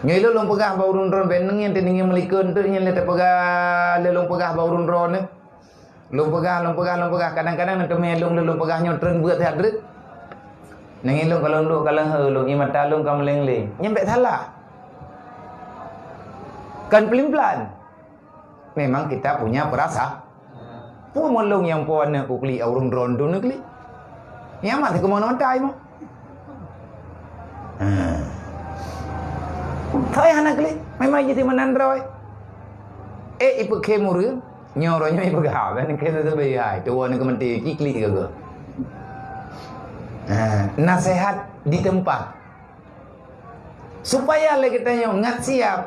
Nyoe ilôn lôn peugah bak ureueng droe, bèk neungieng, teuneungieng meulikot, teuk nyan lé tapeugah, lé lôn peugah bak ureueng droe nyoe. Lôn peugah, lôn peugah, lôn peugah. Kadang-kadang na teumé lôn, lôn peugah nyoe treun beuet that treuk. Nanggroe lôn ka lôn duek ka leuhô lôn, ie mata lôn ka meuleng-leng. Nyan bèk salah. Kan pelan-pelan. Memang kita punya perasa-, peue meulôn nyang po aneuk ku klik, ureueng droe tu neuk klik. Nyang mat keumoe meutai mo. Ha. Thai hana klik, memang jih meunan droe. Eh, ipeukhem ureueng, nyoe roh nyoe ipeugah, dan khem teubi hai, tuwo ni keumeunti, ciklik ke ke. Ha, nasihat di tempat. Supaya lé geutanyoe ngat siap.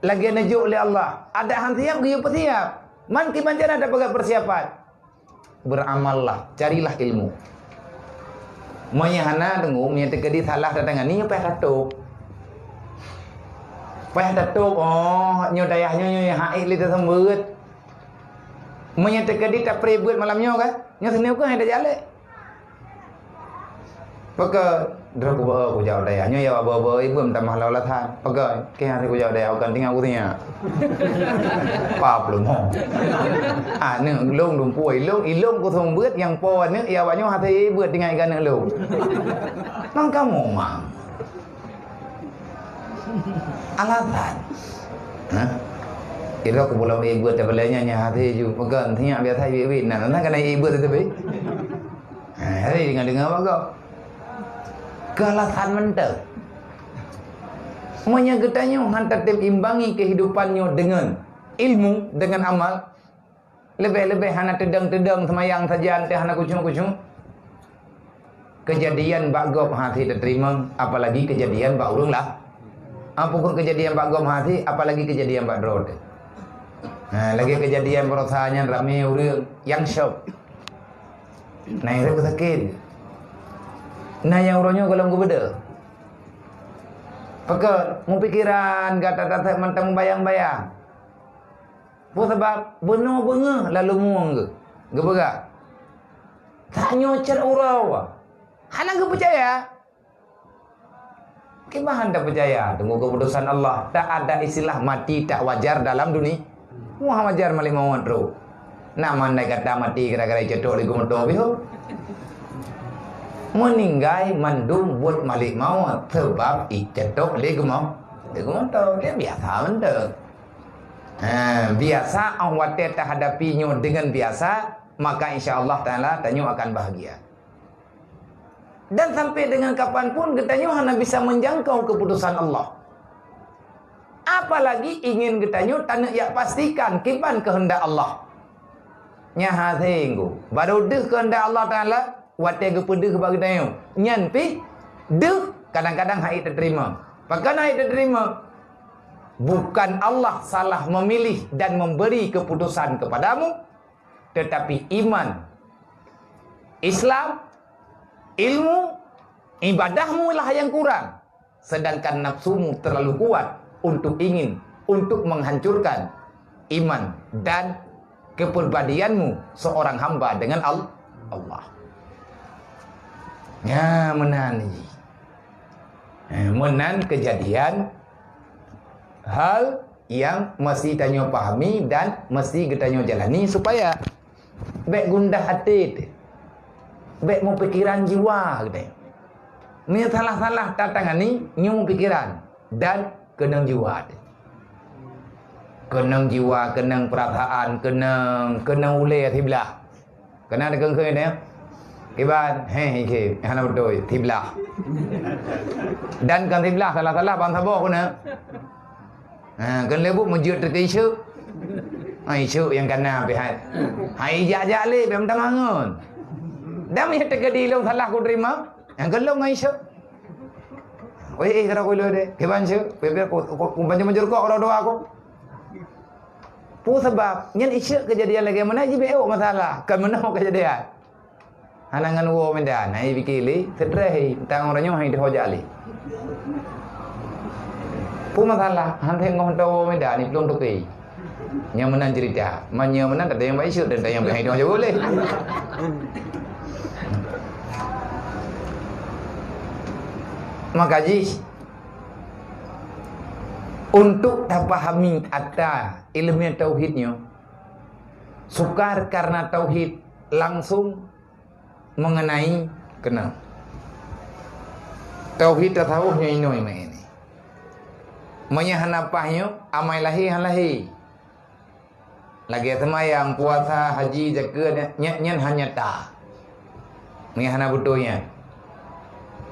Lagèe neujok lé Allah. Adak han siap, geuyue peusiap. Man kiban cara tapeugah persiapan. Beramallah, carilah ilmu. Meunyoe hana deungoe, meunyoe teukeudi salah tatangani, payah tatôb. Payah tatôb, oh, nyoe dayah nyoe, nyoe hak ék lé taseumeubeuet. Meunyoe teukeudi tapré beuet malam nyoe kan, nyoe seuneuk keuh hai tajalek. Pakon, droe kubeuet kujak u dayah. Nyoe ya, ba-ba ibu tamah lau latan. Pakon, keuh nyang kujak u dayah, bukan tinggai ku sinyak. Pap lom ho. Aneuk lôn lumpui lôn, ilôn kuseumeubeuet nyang po aneuk, ya awak nyoe hase beuet tinggai keu aneuk lôn. Mang kamoe mang. Alasan. Hah? Kira ku pulang ibu tapi lainnya nya hati ju pegang sinyak biasa ibu-ibu. Nah, nah kena ibu tu tapi. Ha, hari dengan dengar apa kau? Kealasan mentah. Meunyoe geutanyoe han tatem imbangi kehidupan nyoe dengan ilmu, dengan amal, leubeh-leubeh hana teudong-teudong seumayang sajan teuh hana khusyuk-khusyuk. Keujadian bak gob hase tateurimong, apalagi keujadian bak ureueng lah. Apa pun keujadian bak gob hase, apalagi keujadian bak droe teuh. Ha, lagèe keujadian baroesa nyan ramé ureueng nyang syok. Na nyang sakét. Na nyang uroe nyoe gohlom geubeudôh. Pakon, meupikiran gata-gata mantong bayang-bayang. Peue sabab? Bunoe beungéh lalu mueng geuh. Geupeugah, "Tanyoe cit uroe." Hana geupeucaya. Kiban han tapeucaya, tunggu keputusan Allah. Tak ada istilah mati tak wajar dalam dunia. Wah, wajar malik mawöt tu. Nama andai kata mati gara-gara icetok lé geumoto bih. Meuninggai mandum buet malik mawöt sebab icetok lé geumo-, lé geumoto. Dia biasa mantong. Ha, biasa, 'oh watèe tahadapi nyoe deungon biasa, maka insya Allah Taala tanyoe akan bahagia. Dan sampai dengan kapan pun geutanyoe hana bisa menjangkau keputusan Allah. Apalagi ingin geutanyoe taneuk jak pastikan kiban keuheundak Allah. Nyan hase ngku. Barô deuh keuheundak Allah Taala, watèe geupeudeuh bak geutanyoe. Nyan pih deuh kadang-kadang han ék teuterima. Pakon han ék teuterima? Bukan Allah salah memilih dan memberi keputusan kepadamu, tetapi iman, Islam, ilmu, ibadahmu lah yang kurang, sedangkan nafsumu terlalu kuat untuk ingin, untuk menghancurkan iman dan kepribadianmu seorang hamba dengan Al-, Allah. Ya, meunan jih. Eh, meunan kejadian hal yang mesti tanyoe pahami dan mesti geutanyoe jalani supaya bèk gundah até teuh. Bèk meupikiran jiwa geutanyoe. Meunyoe salah-salah tatangani, nyoe meupikiran dan keunong jiwa teuh. Keunong jiwa, keunong peurasaan, keunong, keunong ulèe siblah. Keunan deungon kheun nyan. Kiban, heh, ikheun, hana beutôi, siblah. Dan kon siblah, salah-salah ban saboh keunan. Ha, kon lé buet meujeuet teuh keu iseuk. Ha, iseuk nyang kana pih hai. Hai jak-jak lé, bèk meutamah ngon. Dan meunyoe teukeudi lôn salah kuteurimong, nyang keu lôn ngon iseuk. Weh, eh, keu lôn deh. Kiban seuk, pih-pih ku, ku, ku, banjur-banjur kok, dua-dua ku. Peue sabab? Nyan iseuk keujadian lagèe meunan jibeuet masalah, kon meunoe keujadian. Hana ngon woe Medan, hai pike lé, stres, tang uroe nyoe hai teuho jak lé. Peue masalah? Han teuh ngoh teuho woe Medan, iplueng toke. Nyan meunan cerita. Meunyoe meunan, teuntèe nyang bak iseuk, teuntèe nyang bak hai teuho jak lé. Maka jih, untuk tapahami ata ileumèe tauhid nyoe, sukar karena tauhid langsung mengenai keunoe. Tauhid tasawuf nyoe inoe meunan. Meunyoe hana paih nyoe, amai lahé han lahé. Lagèe seumayang, puasa, haji, zakeuet, nyan, nyan hana nyata. Meunyoe hana beutôi nyan.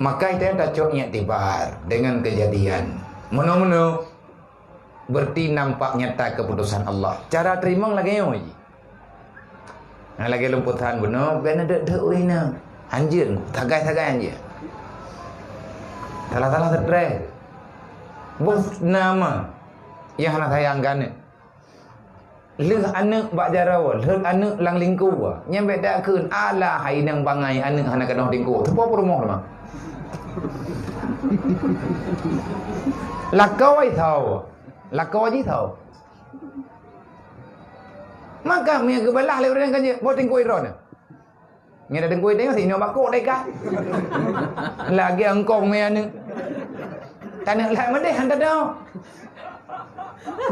Maka kita tacok iktibar dengan kejadian. Meunoe-meunoe, berarti nampak nyata keputusan Allah. Cara teurimong lagèe nyoe jih. Nah, lagèe lôn peusan bunoe, bèk na deuek-deuek ureueng inong. Hanjeuet, sagai-sagai hanjeuet. Salah-salah stres. Boh nama nyang hana sayang keu aneuk. Lheueh aneuk bak jaroe, lheueh aneuk lam lingkoe. Nyan bèk takheun, alah hai inong bangai aneuk hana keunong lingkoe. Teupeue peurumoh teuma. Lakoe tho. Lakoe jih tho. Maka meunyoe geubalah lé ureueng kan jeuet, boh teungku droeneuh. Nyoe teungku droeneuh sinoe bakok deka. Lagèe eungkong meunan. Taneuk lheueh meudeh han tadong.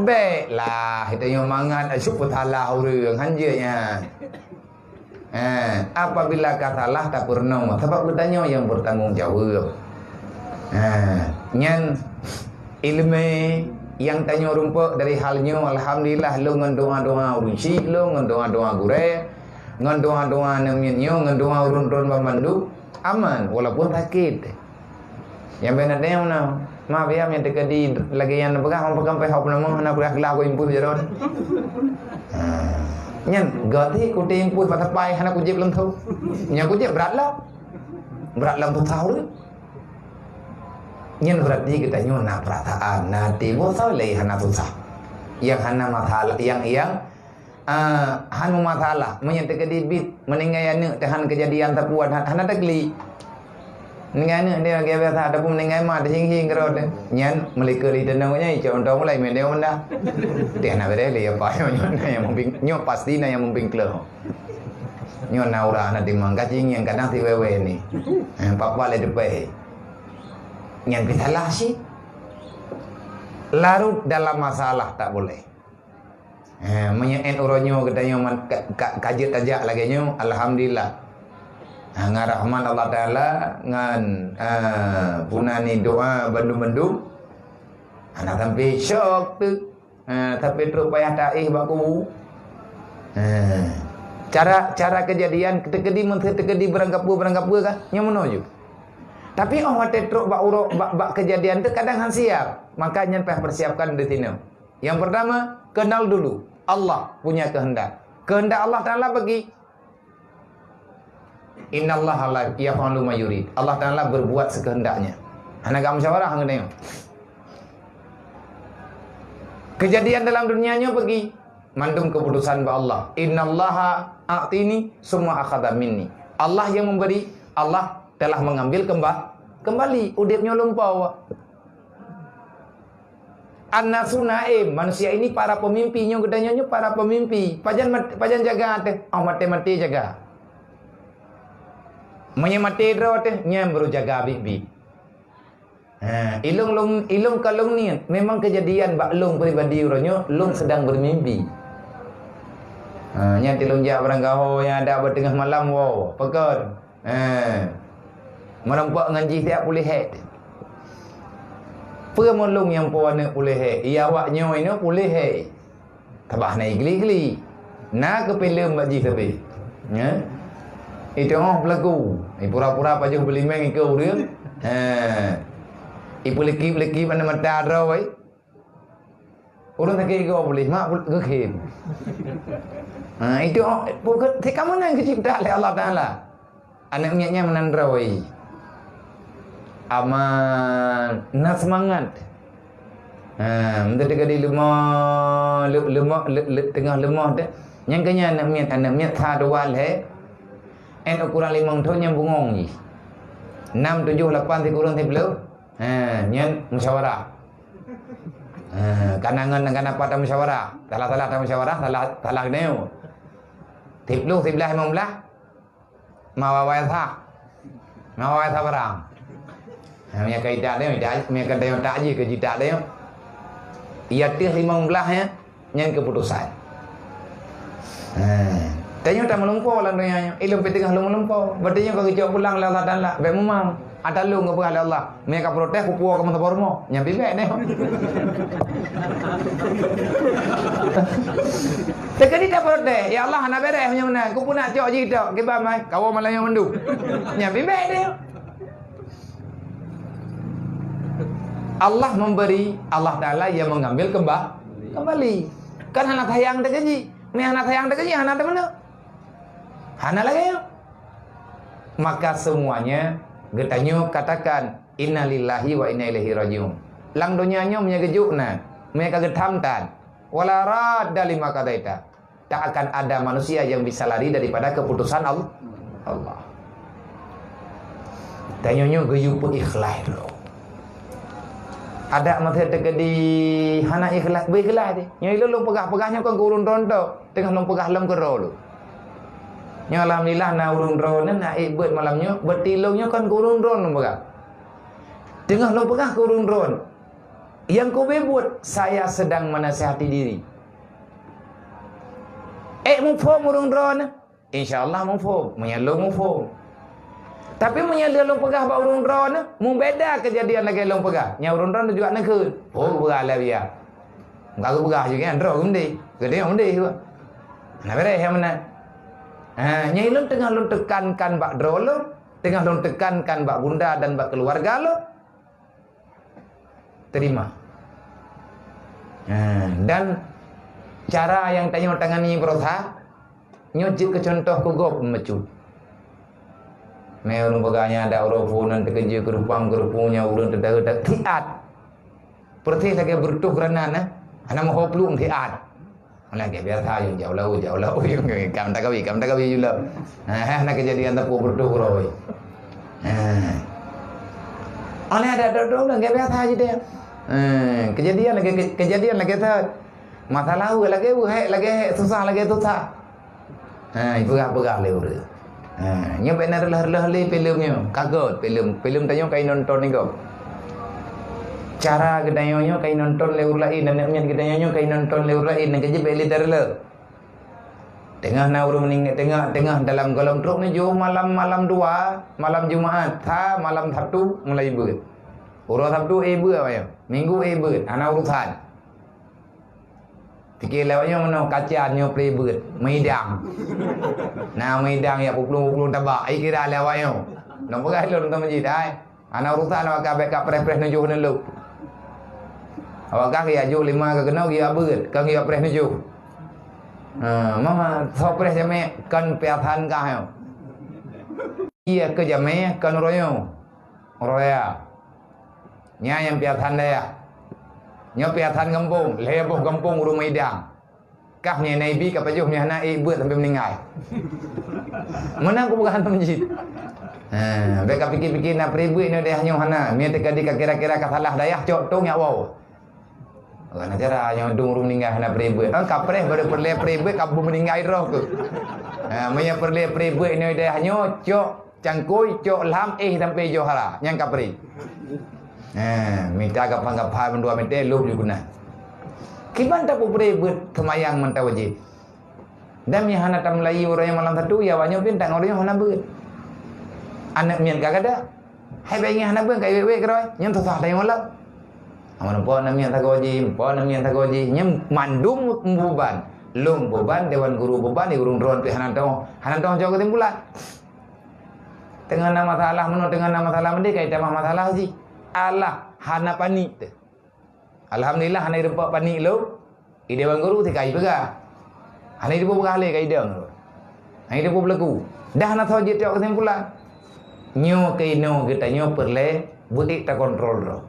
Bèk lah, tanyoe mangat, asyuk peusalah ureueng, hanjeuet nyan. Ha, apabila ka salah, tapeurunoe, sabab geutanyoe nyang bertanggung jawab. Ha, nyan ileumèe nyang tanyoe rumpok dari hal nyoe, alhamdulillah, lôn ngon doa-doa ureueng chik lôn, ngon doa-doa gurèe, ngon doa-doa aneuk miet nyoe, ngon doa ureueng-ureueng banmandum, aman, walaupun sakét. Nyang bèk na tanyong na. Maaf ya, nyang teukeudi lagèe nyang neupeugah, hana peugah peunamoh, hana peugah glah, ku impus jaroe. Ha. Nyan, gati ku teuimpus bak sapai, hana kujieb lom tho. Nyang kujieb brat lom. Brat lom susah ureueng. Nyan berarti geutanyoe na peurasaan, na até, boh soe lé hana susah. Nyang hana masalah, nyang, nyang Ah, hana masalah. Meunyoe teukeudi bit meuninggai aneuk, teuhan keujadian sapeue, hana, hana taklik. Meuninggai aneuk dia lagèe biasa, ataupun meuninggai ma, teuhing-hing keudroe teuh. Nyan meulikeue lé teunong nyan, icok mantong mulai meunan meunan. Teuh hana beureh lé, apa nyoe, nyoe na nyang mumbing, nyoe pasti na nyang mumbing kleuh. Nyoe na ureueng hana timang kacing nyang kadang si wewe ni. Eh, papa lé teupèe. Nyan pih salah cit. Larut dalam masalah tak boleh. Eh, meunyoe 'et uroe nyoe geutanyoe man-, ka, ka, ka jeuet tajak lagèe nyoe, alhamdulillah. Ha, ngon rahmat Allah Taala, ngon, eh, peue nan ni doa bandum-bandum, hana sampai syok teuk. Ha, tapi trok payah taéh bak kubu. Ha. Cara, cara keujadian, teukeudi meunteuk teukeudi beurangkapeue-beurangkapeue kan, nyan meunoe ju. Tapi óh watée trok bak uroe, bak, bak keujadian tu kadang han siap. Maka nyan payah persiapkan di sinoe. Yang pertama, kenal dulu. Allah punya kehendak. Kehendak Allah Taala bagi. Innallaha la yaf'alu ma yurid. Allah Taala berbuat sekehendaknya. Hana gak musyawarah ngon dia. Kejadian dalam dunia nyoe bagi mandum keputusan bak Allah. Innallaha a'tini summa akhadha minni. Allah yang memberi, Allah telah mengambil kemba-, kembali. Udeb nyoe lumpoe. An-nasu naim, manusia ini para pemimpi, nyoe geutanyoe nyoe para pemimpi. Pajan mat-, pajan jaga teuh? Oh, maté-maté jaga. Meunyoe maté droe teuh, nyan baru jaga biet-biet. Ha, ilong long, ilong ka long niet. Memang kejadian bak long pribadi uroe nyoe, long sedang bermimpi. Ha, nyan tilong jak barangkaho nyang ada bak teungoh malam, wow, peugah. Eh. Meureumpok ngon jih siat puléh hék. Peue meulông nyang po aneuk puléh hék? Iya awak nyoe inoe puléh hék. Tabah na igli-gli. Na keu filem bak jih sabe. Ya. Itu oh pelaku. Ipura-pura pajoh beulimeng ikeu ureueng. Eh. Ipeulikip-likip aneuk mata droe. Ureueng sakét gob puléh, mak pul-, geukhém. Ha, itu, oh, pokok, si kamoe nyan geucipta lé Allah Taala. Aneuk miet nyan meunan droe. Aman, na seumangat. Ha, meunteuk teuka di leumoh, le-, leumoh, le-, le-, teungoh leumoh teuh. Nyan keu nyan aneuk miet, aneuk miet sa dua lhèe. Èn ukuran limong thon nyan bungong jih. Nam, tujoh, lapan, sikureueng, siplôh. Ha, nyan musyawarah. Ha, kana ngon, kana pat musyawarah. Salah-salah musyawarah, salah, salah neu. Siplôh, siblaih, limong blaih. Mawa-wa sa. Mawa-wa sa barang. Ha, mia ka ida deh, ida, mia ka dayong tak je ke jitak deh. Iya teuh limong blaih ya. Nyan keuputosan. Ha. Tanyoe tameulumpo lam donya nyoe. Ilôn pih teungoh lôn meulumpo. Berarti nyoe ka geucok pulang lé Allah Taala. Bèk meumang. Ata lôn geupeugah lé Allah. Meunyo ka protes, kupuwoe keu meusaboh rumoh. Nyan pih bèk nyoe. Teukeudi taprotes, "Ya Allah, hana bèrèh meunyoe meunan. Kupeue nak cok jih tok, kiban mai. Kawoe malam nyoe mandum." Nyan pih bèk nyoe. Allah memberi, Allah Taala yang mengambil kemba-, kembali. Kan hana sayang teukeudi. Meunyo hana sayang teukeudi, hana teumeuneuk. Hana lagèe nyoe. Maka semuanya geutanyoe katakan, "Innalillahi wa inna ilaihi rajiun." Lam donya nyoe meunyo geujok na, meunyo ka geutham tan, "Wala radda lima qadaita." Tak akan ada manusia yang bisa lari daripada keputusan Al-, Allah. Tanyoe nyoe geuyue peuikhlaih lom. Adak masa teukeudi hana ikhlaih, beuikhlaih deh. Nyoe ilôn lôn peugah-peugah nyoe kon keu ureueng droe tok, teungoh lôn peugah lom keudroe lôn. Nyoe alhamdulillah na ureueng droe nyan na ék beuet malam nyoe, beutilông nyoe kon keu ureueng droe lôn peugah. Teungoh lôn peugah keu ureueng droe. Nyang kube buet, saya sedang menasihati diri. Ék muphom ureueng droe nyan? Insya Allah muphom, meunyo lôn muphom. Tapi meunyo lôn peugah bak ureueng droe nyan, meubeda keujadian lagèe lôn peugah. Nyan ureueng droe nyan juga neukheun. Oh, peugah lé biya. Ka geupeugah juga nyan droe geumeude. Geudeh geumeude juga. Hana bèrèh nyang meunan. Ha, nyan ilôn teungoh lôn teukankan bak droe lôn, teungoh lôn teukankan bak bunda dan bak keuluwarga lôn. Terima. Ha, dan cara nyang tanyoe tangani beurasa, nyoe jeuet keu cuntoh keu gob meucut. Mé ureueng peugah nyan adak uroe phon nyan teukeujeuet keurupang-keurupung nyan ureueng teudahe-dahe siat. Peureuseh lagèe beureutôh granat, eh. Hana meuho plueng siat. Lagèe biasa, yue jauh laôt, jauh laôt, yue kam takawi, kam takawi yue laôt. Ha, ha, na keujadian teupeu beureutoh uroe. Ha. Oleh adak droe-droe lagèe biasa jih deh. Ha, keujadian lagèe, ke-, keujadian lagèe that. Masalah lagèe hék, lagèe hék, susah lagèe susah. Ha, ipeugah-peugah lé ureueng. Ha, nyoe bèk na reuloh-reuloh lé filem nyoe. Ka göt filem, filem tanyoe ka inonton nyoe gob. Cara geutanyoe nyoe ka inonton lé ureueng laén, aneuk miet geutanyoe nyoe ka inonton lé ureueng laén, nyang keujeuet bèk lé tareuloh. Teungoh na ureueng meuninggai, teungoh, teungoh dalam gohlom trok nyoe jôh malam, malam dua, malam Jumat, sa malam Sabtu mulai beuet. Uroe Sabtu éh beuet, Minggu éh beuet, hana urusan. Pike lé awak nyoe meunoe kaca nyoe preh beuet, meudang. Na meudang ya peuplong-peuplong tabak, ai kira lé awak nyoe. Nang peugah lôn teuh masjid ai. Hana urusan awak ka bék ka preh-preh nujoh neulok. Awak ka geujak lima ka keunoe geujak beuet, ka geujak preh nujoh. Ha, mama, soe preh jamé kon piasan kah nyoe. Iya ke jamé kon uroe nyoe. Uroe ya. Nya nyang piasan dayah. Nyoe piasan gampông, lhée boh gampông ureuëng meudang. Kah nyoe na ibi ka pajoh nyoe hana ék beuet sampai meuninggai. Meunan kupeugah hana masjid. Ha, bék ka pike-pike na preh beuet nyoe dayah nyoe hana. Mie teuka di ka kira-kira ka salah dayah cok tong nyak wow. Hana cara nyoe dong ureuëng meuninggai hana preh beuet. Ha, ka preh baru peureulée preh beuet ka beumeuninggai roh keuh. Ha, meunyoe peureulée preh beuet nyoe dayah nyoe cok Cangkôi cok lam éh sampai johara nyang ka preh. Eh, mita gapan-gapan mandua meter lom di guna. Kiban tapeupreh beuet seumayang mantong wajéb. Dan nyang hana tameulayi uroe nyoe malam satu, ya awak nyoe pih tak ngon uroe nyoe hana beuet. Aneuk miet ka gada. Hai bai ngieng hana beuet ka iwet-wet keudroe. Nyan susah tayong malam. Amun po aneuk miet sagoe jih, po aneuk miet sagoe jih. Nyan mandum meubeban. Lom beban, dewan guru beban, di ureuëng droe pih hana tong, hana tong jaweueb kesimpulan. Teungoh na masalah meunoe, teungoh na masalah meudeh, ka itamah masalah jih. Alah hana panik teuh. Alhamdulillah hana ireumpok panik lom. Idewan guru ti ka ipeugah. Hana iduek peugah lé ka idong. Hana iduek peulaku. Dah na soe jitôk kesimpulan. Nyoe keunoe geutanyoe peureulée beuék takontrol droe.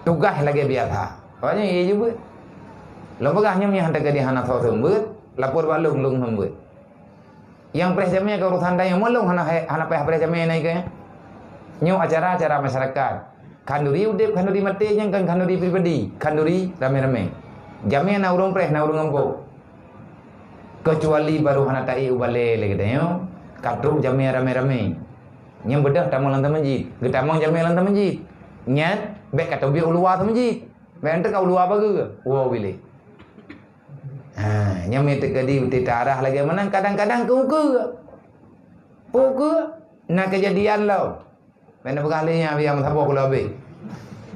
Tugaih lagée biasa. Awaknyan iya jeuet beuet. Lôn peugah nyoe nyang teuka di hana soe seumeubeuet, lapor bak lôn, lôn seumeubeuet. Nyang preh jamé ka urusan tanyoe, meulong hana hai, hana payah preh jamé na ikeu nyoe. Nyoe acara-acara masyarakat. Khanduri udeb, khanduri maté nyang kon khanduri pribadi, khanduri ramé-ramé. Jamé na ureuëng preh, na ureuëng gampông. Keucuali baru hana taék ubalée lé geutanyoe, ka trok jamé ramé-ramé. Nyang beudôh tamong lam teumajit, geutamong jamé lam teumajit. Nyan bék ka teubiet u luwa teumajit. Bék teuka u luwa pageue, woe biléh. Ha, nyan meuteukadi uti tarah lagée meunan kadang-kadang keu ukeue. Ukeue na keujadian lom. Bèk neupeugah lé nyan biang saboh keu lobeh.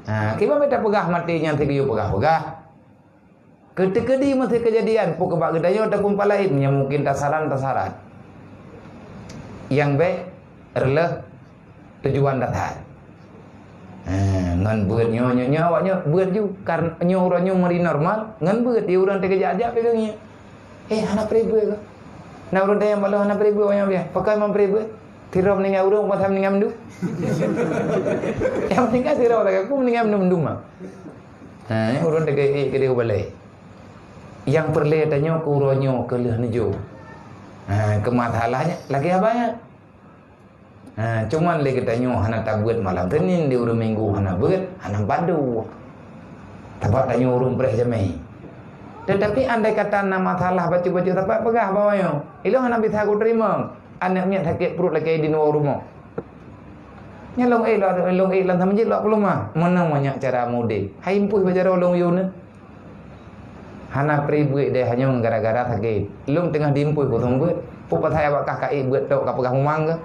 Ha, kiban bèk tapeugah maté nyan sigeuyue peugah-peugah. Keuteukadi meusti keujadian, peue keubak geutanyoe ataupun pat laén, nyan mungkin tasaran-tasaran. Nyang bèk reuloh tujuan dasar. Ha, ngon beuet nyoe, nyoe, nyoe awak nyoe beuet ju. Karena nyoe uroe nyoe meuri normal, ngon beuet di ureuëng teukeujak-jak peugah ngieng. Eh, hana preh beuet kah? Na ureuëng tanyong bak lôn hana preh beuet awak nyoe biang. Pakon man preh beuet? Sidroe meuninggai ureuëng, pakon meuninggai mandum? Nyang meuninggai sidroe lagée aku meuninggai mandum-mandum mah. Ha, ureuëng teukeujak-jak keudeh balée. Nyang peureulée tanyoe keu uroe nyoe keu lheueh neujok. Ha, keu masalah nyan lagée haba nyan. Ha, cuman lé geutanyoe hana tabeuet malam Senin, di ureuëng Minggu hana beuet, hana badu. Sabab tanyoe ureuëng preh jamé. Tetapi andai kata na masalah bacut-bacut sapat peugah bak awak nyoe, ilôn hana bisa kuteurimong. Aneuk miet sakét pruet lakée di luwa rumoh. Nyan lôn ék, lôn ék lam teumajit lôn peuleumah. Meunan manyak cara mudeh. Hai impôh bak jaroe lôn yue nyoe. Hana preh beuet deh hanyong gara-gara sakét. Lôn teungoh diimpôh keu seumeubeuet. Peue pasai awak kah ka ék beuet tok ka peugah mumang keu?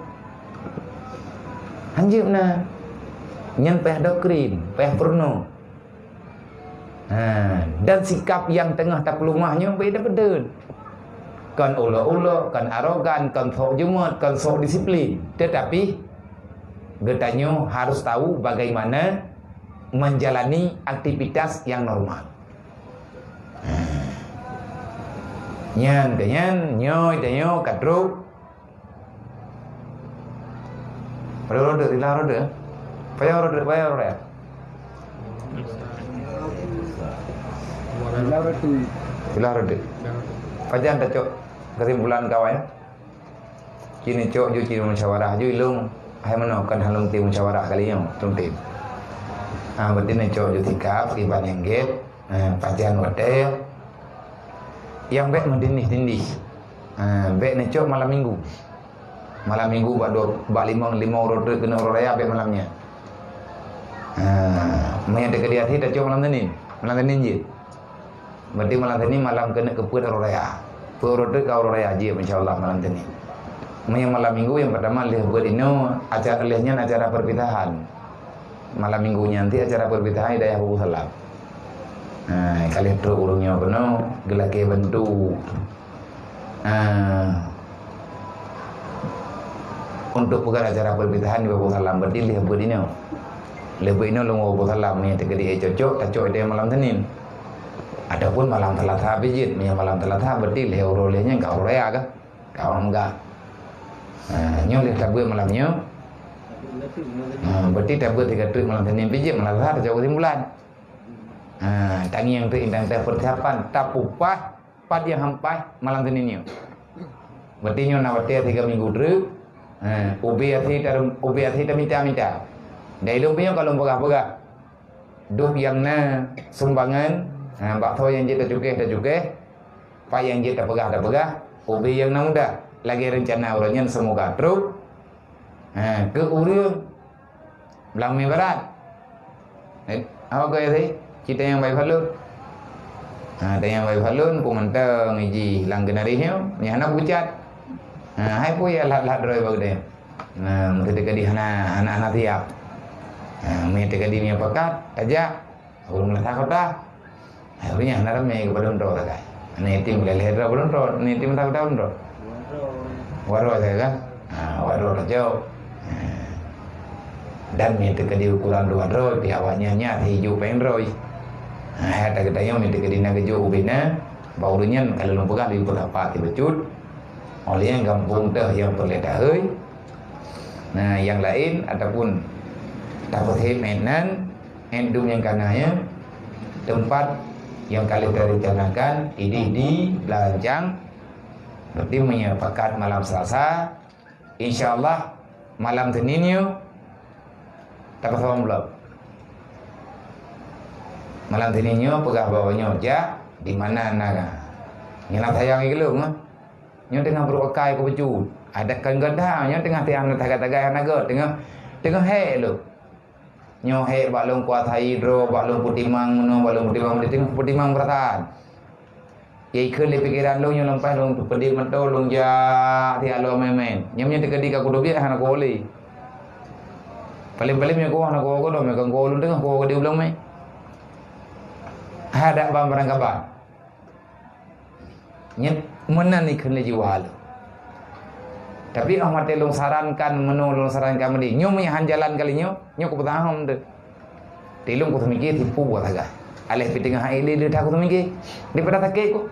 Hanjeuet na. Nyan payah doktrin, payah peurunoe. Ha, dan sikap nyang teungoh tapeuleumah nyoe beda-beda. Kon ulok-ulok, kon arogan, kon sok jeumeut, kon sok disiplin. Tetapi geutanyoe harus tahu bagaimana menjalani aktivitas yang normal. Nyan keu nyan, nyoe tanyoe ka trok. Pada roda, tilang roda. Payah roda, payah roda. Tilang roda. Pajan tacok kesimpulan kawan. Kini cok ju ciri musyawarah ju ilung. Hai meunoe kan halong tim musyawarah kali nyoe, tung tim. Ha, berarti ni cok ju sikap, kiban nyang gét. Ha, pajan watée. Nyang bék meudindih-dindih. Ha, bék neucok malam minggu. Malam minggu bak dua, bak limong, limong uroe treuk keuneuk uroe raya bék malam nyan. Ha, meunyan teukeudi até tacok malam Senin. Malam Senin jeuet. Berarti malam Senin malam keuneuk keupeuet uroe raya. Peuet uroe treuk ka uroe raya jeuet insya Allah malam Senin. Meunyan malam minggu nyang pertama lheueh beuet inoe, acara lheueh nyan acara perpisahan. Malam minggu nyan ti acara perpisahan di dayah Buku Salam. Ha, ka lheueh trok ureueng nyoe keunoe, geulakée bantu. Ha, untuk peugah acara perpisahan di Babah Salam, berarti lheueh beuet inoe. Lheueh beuet inoe lôn Babah Salam, meunyo teukeudi cocok, tacok ideh malam Senin. Ataupun malam Selasa pih jeuet, meunyo malam Selasa berarti lheueh uroe lheueh nyan ka uroe raya kah? Ka uroe meugah. Ha, nyoe lheueh tabeuet malam nyoe. Ha, berarti tabeuet sigoe treuk malam Senin pih jeuet, malam Selasa tacok kesimpulan. Ha, tangieng treuk intan teuh persiapan, tapupah pat nyang hampai malam Senin nyoe. Berarti nyoe na watée sigoe minggu treuk. Ha, ubé até ta-, ubé até tamita-mita. Dan ilôn pih nyoe ka lôn peugah-peugah. Dum nyang na sumbangan, ha, bak soe nyang jeuet tacukéh, tacukéh. Pat nyang jeuet tapeugah, tapeugah. Ubé nyang na mudah. Lagée reuncana uroe nyan seumoga trok. Ha, keu ureueng Blang Mé Barat. Eh, awak keu si? Cit tanyong Bae Falun. Ha, tanyong Bae Falun, ku mantong iji lam keunari nyoe, nyan hana kucat. Ha, hai peue ya lhat-lhat droe bak geude. Nah, meukeudi hana, hana, hana siap. Ha, meukeudi nyoe pakat, tajak. Ureueng meunasah kota. Hai, ureueng nyan hana ramé keu padum droe sagai. Aneuk yatim lhèe-lhèe droe padum droe, aneuk yatim meunasah kota padum droe. Dua droe sagai kan? Ha, dua droe laju. Ha. Dan meukeudi ukuran dua droe, pih awak nyan nyan ijo péng droe. Ha, hai, geutanyoe meukeudi na geujok ubé na, bak ureueng nyan ka lôn peugah lé peutapa sibacut. Óh lheueh nyan gampông teuh nyang peureulèe tahôi. Nah, nyang laén ataupun tapeusiep meunan, Ét dum nyang ka na nyan, teumpat nyang ka lheueh tarencanakan idéh di Blancang. Berarti meunyoe pakat malam Selasa, insya Allah malam Senin nyoe tapasoe amplop. Malam Senin nyoe peugah bak awak nyoe jak di mana na. Nyoe na sayang lé lôn, ah. Nyoe teungoh brôk akai keu bacut. Adak kan gata, nyoe teungoh tiang tagai-tagai hana gèt, teungoh, teungoh hék lôn. Nyoe hék bak lôn kuasai droe, bak lôn peutimang meunoe, bak lôn peutimang meunoe, teungoh peutimang peurasaan. Ikheun lé pikeran lôn nyoe lôn paih lôn peudeuh meutoe lôn jak siat lôn meumen. Nyoe meunyoe teukeudi ka kudobiet hana kuwoe lé. Paleng-paleng meunyoe kuwoe hana kuwoe godoh, meunyoe ka kuwoe lôn teungoh kuwoe keudéh u lôn mé. Hai adak ban barangkaban. Nyan meunan ikheun lé jiwa lôn. Tapi óh watèe lôn sarankan meunoe, lôn sarankan meudéh, nyoe meunyoe han jalan kali nyoe, nyoe kupeutahom teuh. Tilông kuteumiki tipu buat sagai. Aléh pih teungoh hai lé lé that kuteumiki. Daripada sakét ku.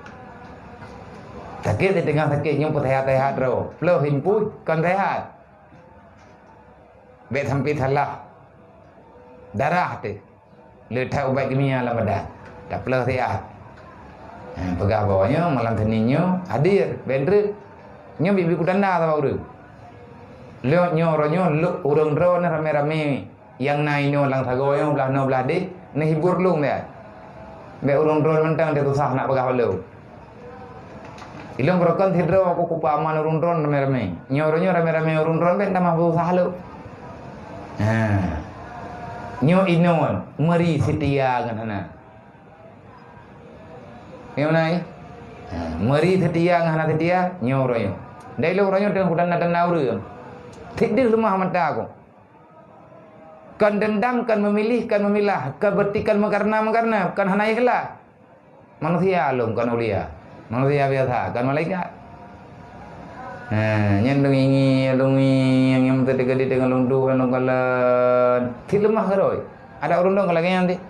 Sakét di teungoh sakét nyoe peuseuhat-seuhat droe. Plôh impui kon seuhat. Bèk sampai salah darah teuh. Le that ubat kimia lam badan. Taplôh siat. Ha, peugah bahwa nyoe malam Senin nyoe hadir, bèk treuk. Nyoe biet-biet kutanda saban ureueng. Lheueh nyoe uroe nyoe lheueh ureueng droe nyoe ramé-ramé nyang na inoe lam sagoe nyoe blah noe blah deh, neuhibur lôn siat. Bèk ureueng droe mantong teuh susah nak peugah bak lôn. Ilôn beureukan sidroe ku kupa aman ureueng droe ramé-ramé. Nyoe uroe nyoe ramé-ramé ureueng droe bèk tamah beusah lom. Ha. Nyoe inoe meuri seutia ngon hana. Nyoe na, eh? Ha, meuri seutia ngon hana seutia, nyoe uroe nyoe. Dai lôn uroe nyoe teungoh kutanda-tanda ureueng. Sideh leumah mata ku. Kon dendam, kon meumiléh, kon meumilah, kon beuti, kon meukareuna-meukareuna, kon hana ikhlas. Manusia lôn, kon aulia. Manusia biasa, kon malaikat. Ha, nyan lôn ingi, lôn ingi, nyang meuteugah di teungoh lôn duek, lôn kalon. Cit leumah keudroe. Adak ureueng dong ka lagèe nyan cit.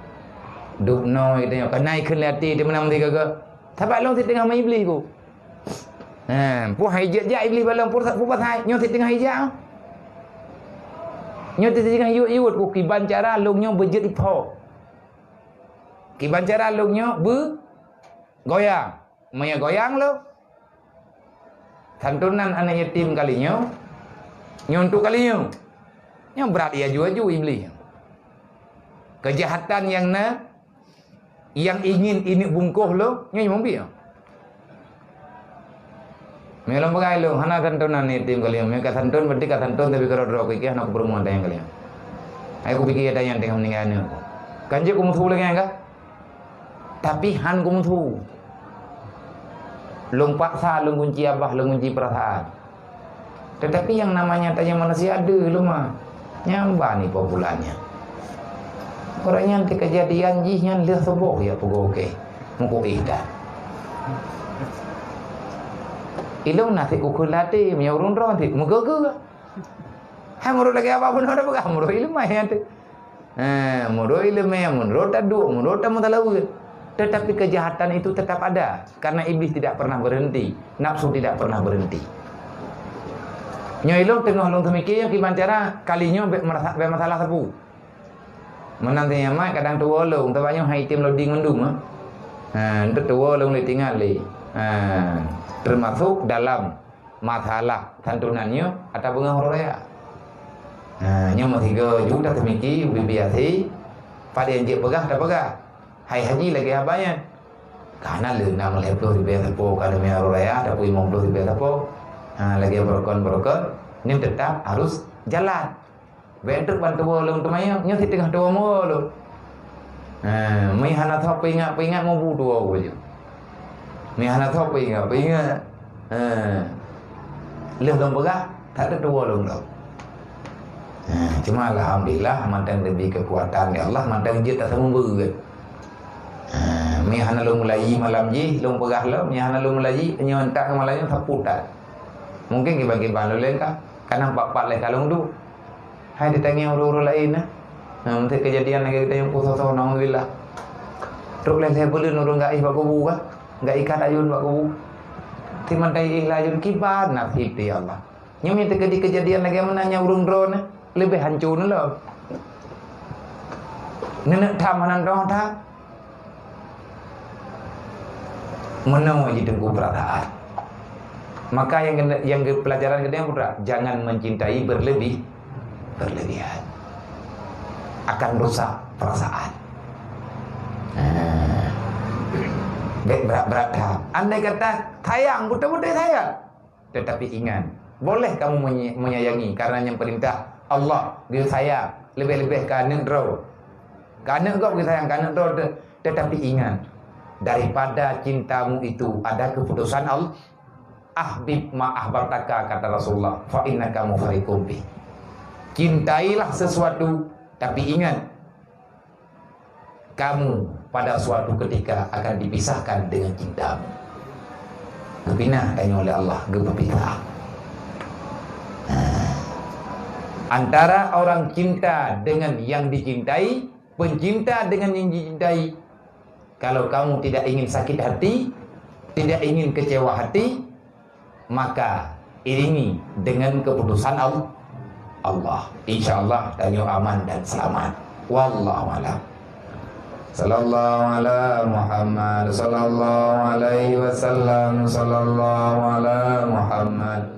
Dubnoe geutanyoe, ka na ikheun lé até, teumeunang meusigaga. Sabab lôn cit teungoh meuiblih ku. Ha, peue hai jeuet jak iblih bak lôn, peue sa-, peue pasai, nyoe cit teungoh ijak. Nyoe cit teungoh yue-yue ku, kiban cara lôn nyoe beujeuet ipo. Kiban cara lôn nyoe beugoyang. Meunyoe goyang lôn, santunan aneuk yatim kali nyoe, nyoe untuk kali nyoe. Nyoe brat aju-aju iblih. Keujahatan nyang na, nyang ingin ineuk bungkôh lôn, nyoe nyang mubiet. Meulôn peugah lôn, hana santunan yatim kali nyoe. Meunyoe ka santun, berarti ka santun, tapi keudroe-droe keu ikeu hana kupeureumeun tanyong kali nyoe. Hai kupike tanyong teungoh meuninggai aneuk. Kan jeuet kumeusu lagèe nyan kah? Tapi han kumeusu. Lôn paksa lôn kunci abah, lôn kunci peurasaan. Tetapi yang namanya tanya manusia ada lemah. Nyang ba ni populanya. Ureueng nyan teukeujadian jih nyan lheueh suboh ya peugoe, mukuih dah. Ilong na sit ukeue latée, meunyoe ureueng droe sit meugeugeu. Hai meurot lagée apa pun ada peugah meurot ileumé nyan teuh. Ha, meurot ileumé, meurot taduek, meurot tameutalaweue. Tetapi kejahatan itu tetap ada karena iblis tidak pernah berhenti, nafsu tidak pernah berhenti. Nyoe ilong teungoh lôn teumike nyoe kiban cara kali nyoe bék merasa bék masalah sapeue. Meunan teunyamai kadang tuwoe lôn, teuma nyoe hai item loading mandum, eh. Ha, enteuk tuwoe lôn lé tinggai lé. Ha, termasuk dalam masalah santunan nyoe ata beungoh uroe raya. Ha, nyoe meusigoe ju tateumiki bibiasi, padum jeuet peugah tapeugah. Hai haji lagée haba nyan. Kana lé nam lhée ploh ribée sapo, kana meururoe raya, tapi limong ploh ribée sapo. Ha, lagée beurokon-beurokon, nyoe teutap harus jalan. Bék trok ban tuwoe lôn teuma nyoe, nyoe sit teungoh tuwoe muwoe lôn. Ha, meu hana soe peuingat-peuingat mubu tuwoe ku baju. Meu hana soe peuingat-peuingat. Ha. Lheueh lôn peugah, that teutuwoe lôn lom. Ha, cuma alhamdulillah mantong geubri keukuatan lé Allah, mantong jeuet taseumeubeuet. Ha, meu hana lôn mulai malam jih, lôn peugah lom, meu hana lôn mulai jih, nyoe entak malam nyoe sapeue that. Mungken kiban-kiban lôn lengkah, kadang pat-pat lé ka lôn duek. Hai ditangieng ureueng-ureueng laén, eh. Nah, meunteuek keujadian lagée geutanyoe peusoe-soe, naudzubillah. Trok lhée-lhée buleuen ureueng gaéh bak kubu kah? Gaikat ayun bak kubu. Timan taéh laju kiban nasib teuh, ya Allah. Nyoe meunteuek di keujadian lagée meunan nyan ureueng droeneuh, leubeh hanco neuh lom. Neuneuk tham hana neuh tham. Meunoe jiteungku peurasaan. Maka nyang keuneuk, nyang keu-, peulajaran keuneuk putra, jangan mencintai berlebih, berlebihan. Akan rusak perasaan. Nah. Bék brat-brat that. Andai kata sayang, beutôi-beutôi sayang. Tetapi ingat, boleh kamu menye-, menyayangi karena nyang peurintah Allah, geusayang, leubeh-leubeh keu aneuk droe. Keu aneuk gob geusayang, keu aneuk droe te-, tetapi ingat, daripada cintamu itu ada keputusan Allah. "Ahbib ma ahbabtaka," kata Rasulullah, "fa innaka mufariqun bih." Cintailah sesuatu, tapi ingat, kamu pada suatu ketika akan dipisahkan dengan cintamu. Geupinah tanyoe lé Allah, geupeupisah. Nah, antara orang cinta dengan yang dicintai, pencinta dengan yang dicintai, kalau kamu tidak ingin sakit hati, tidak ingin kecewa hati, maka iringi dengan keputusan Al-, Allah. Insya Allah tanyoe aman dan selamat. Wallahu a'lam. Sallallahu ala Muhammad, sallallahu alaihi wasallam, sallallahu ala Muhammad.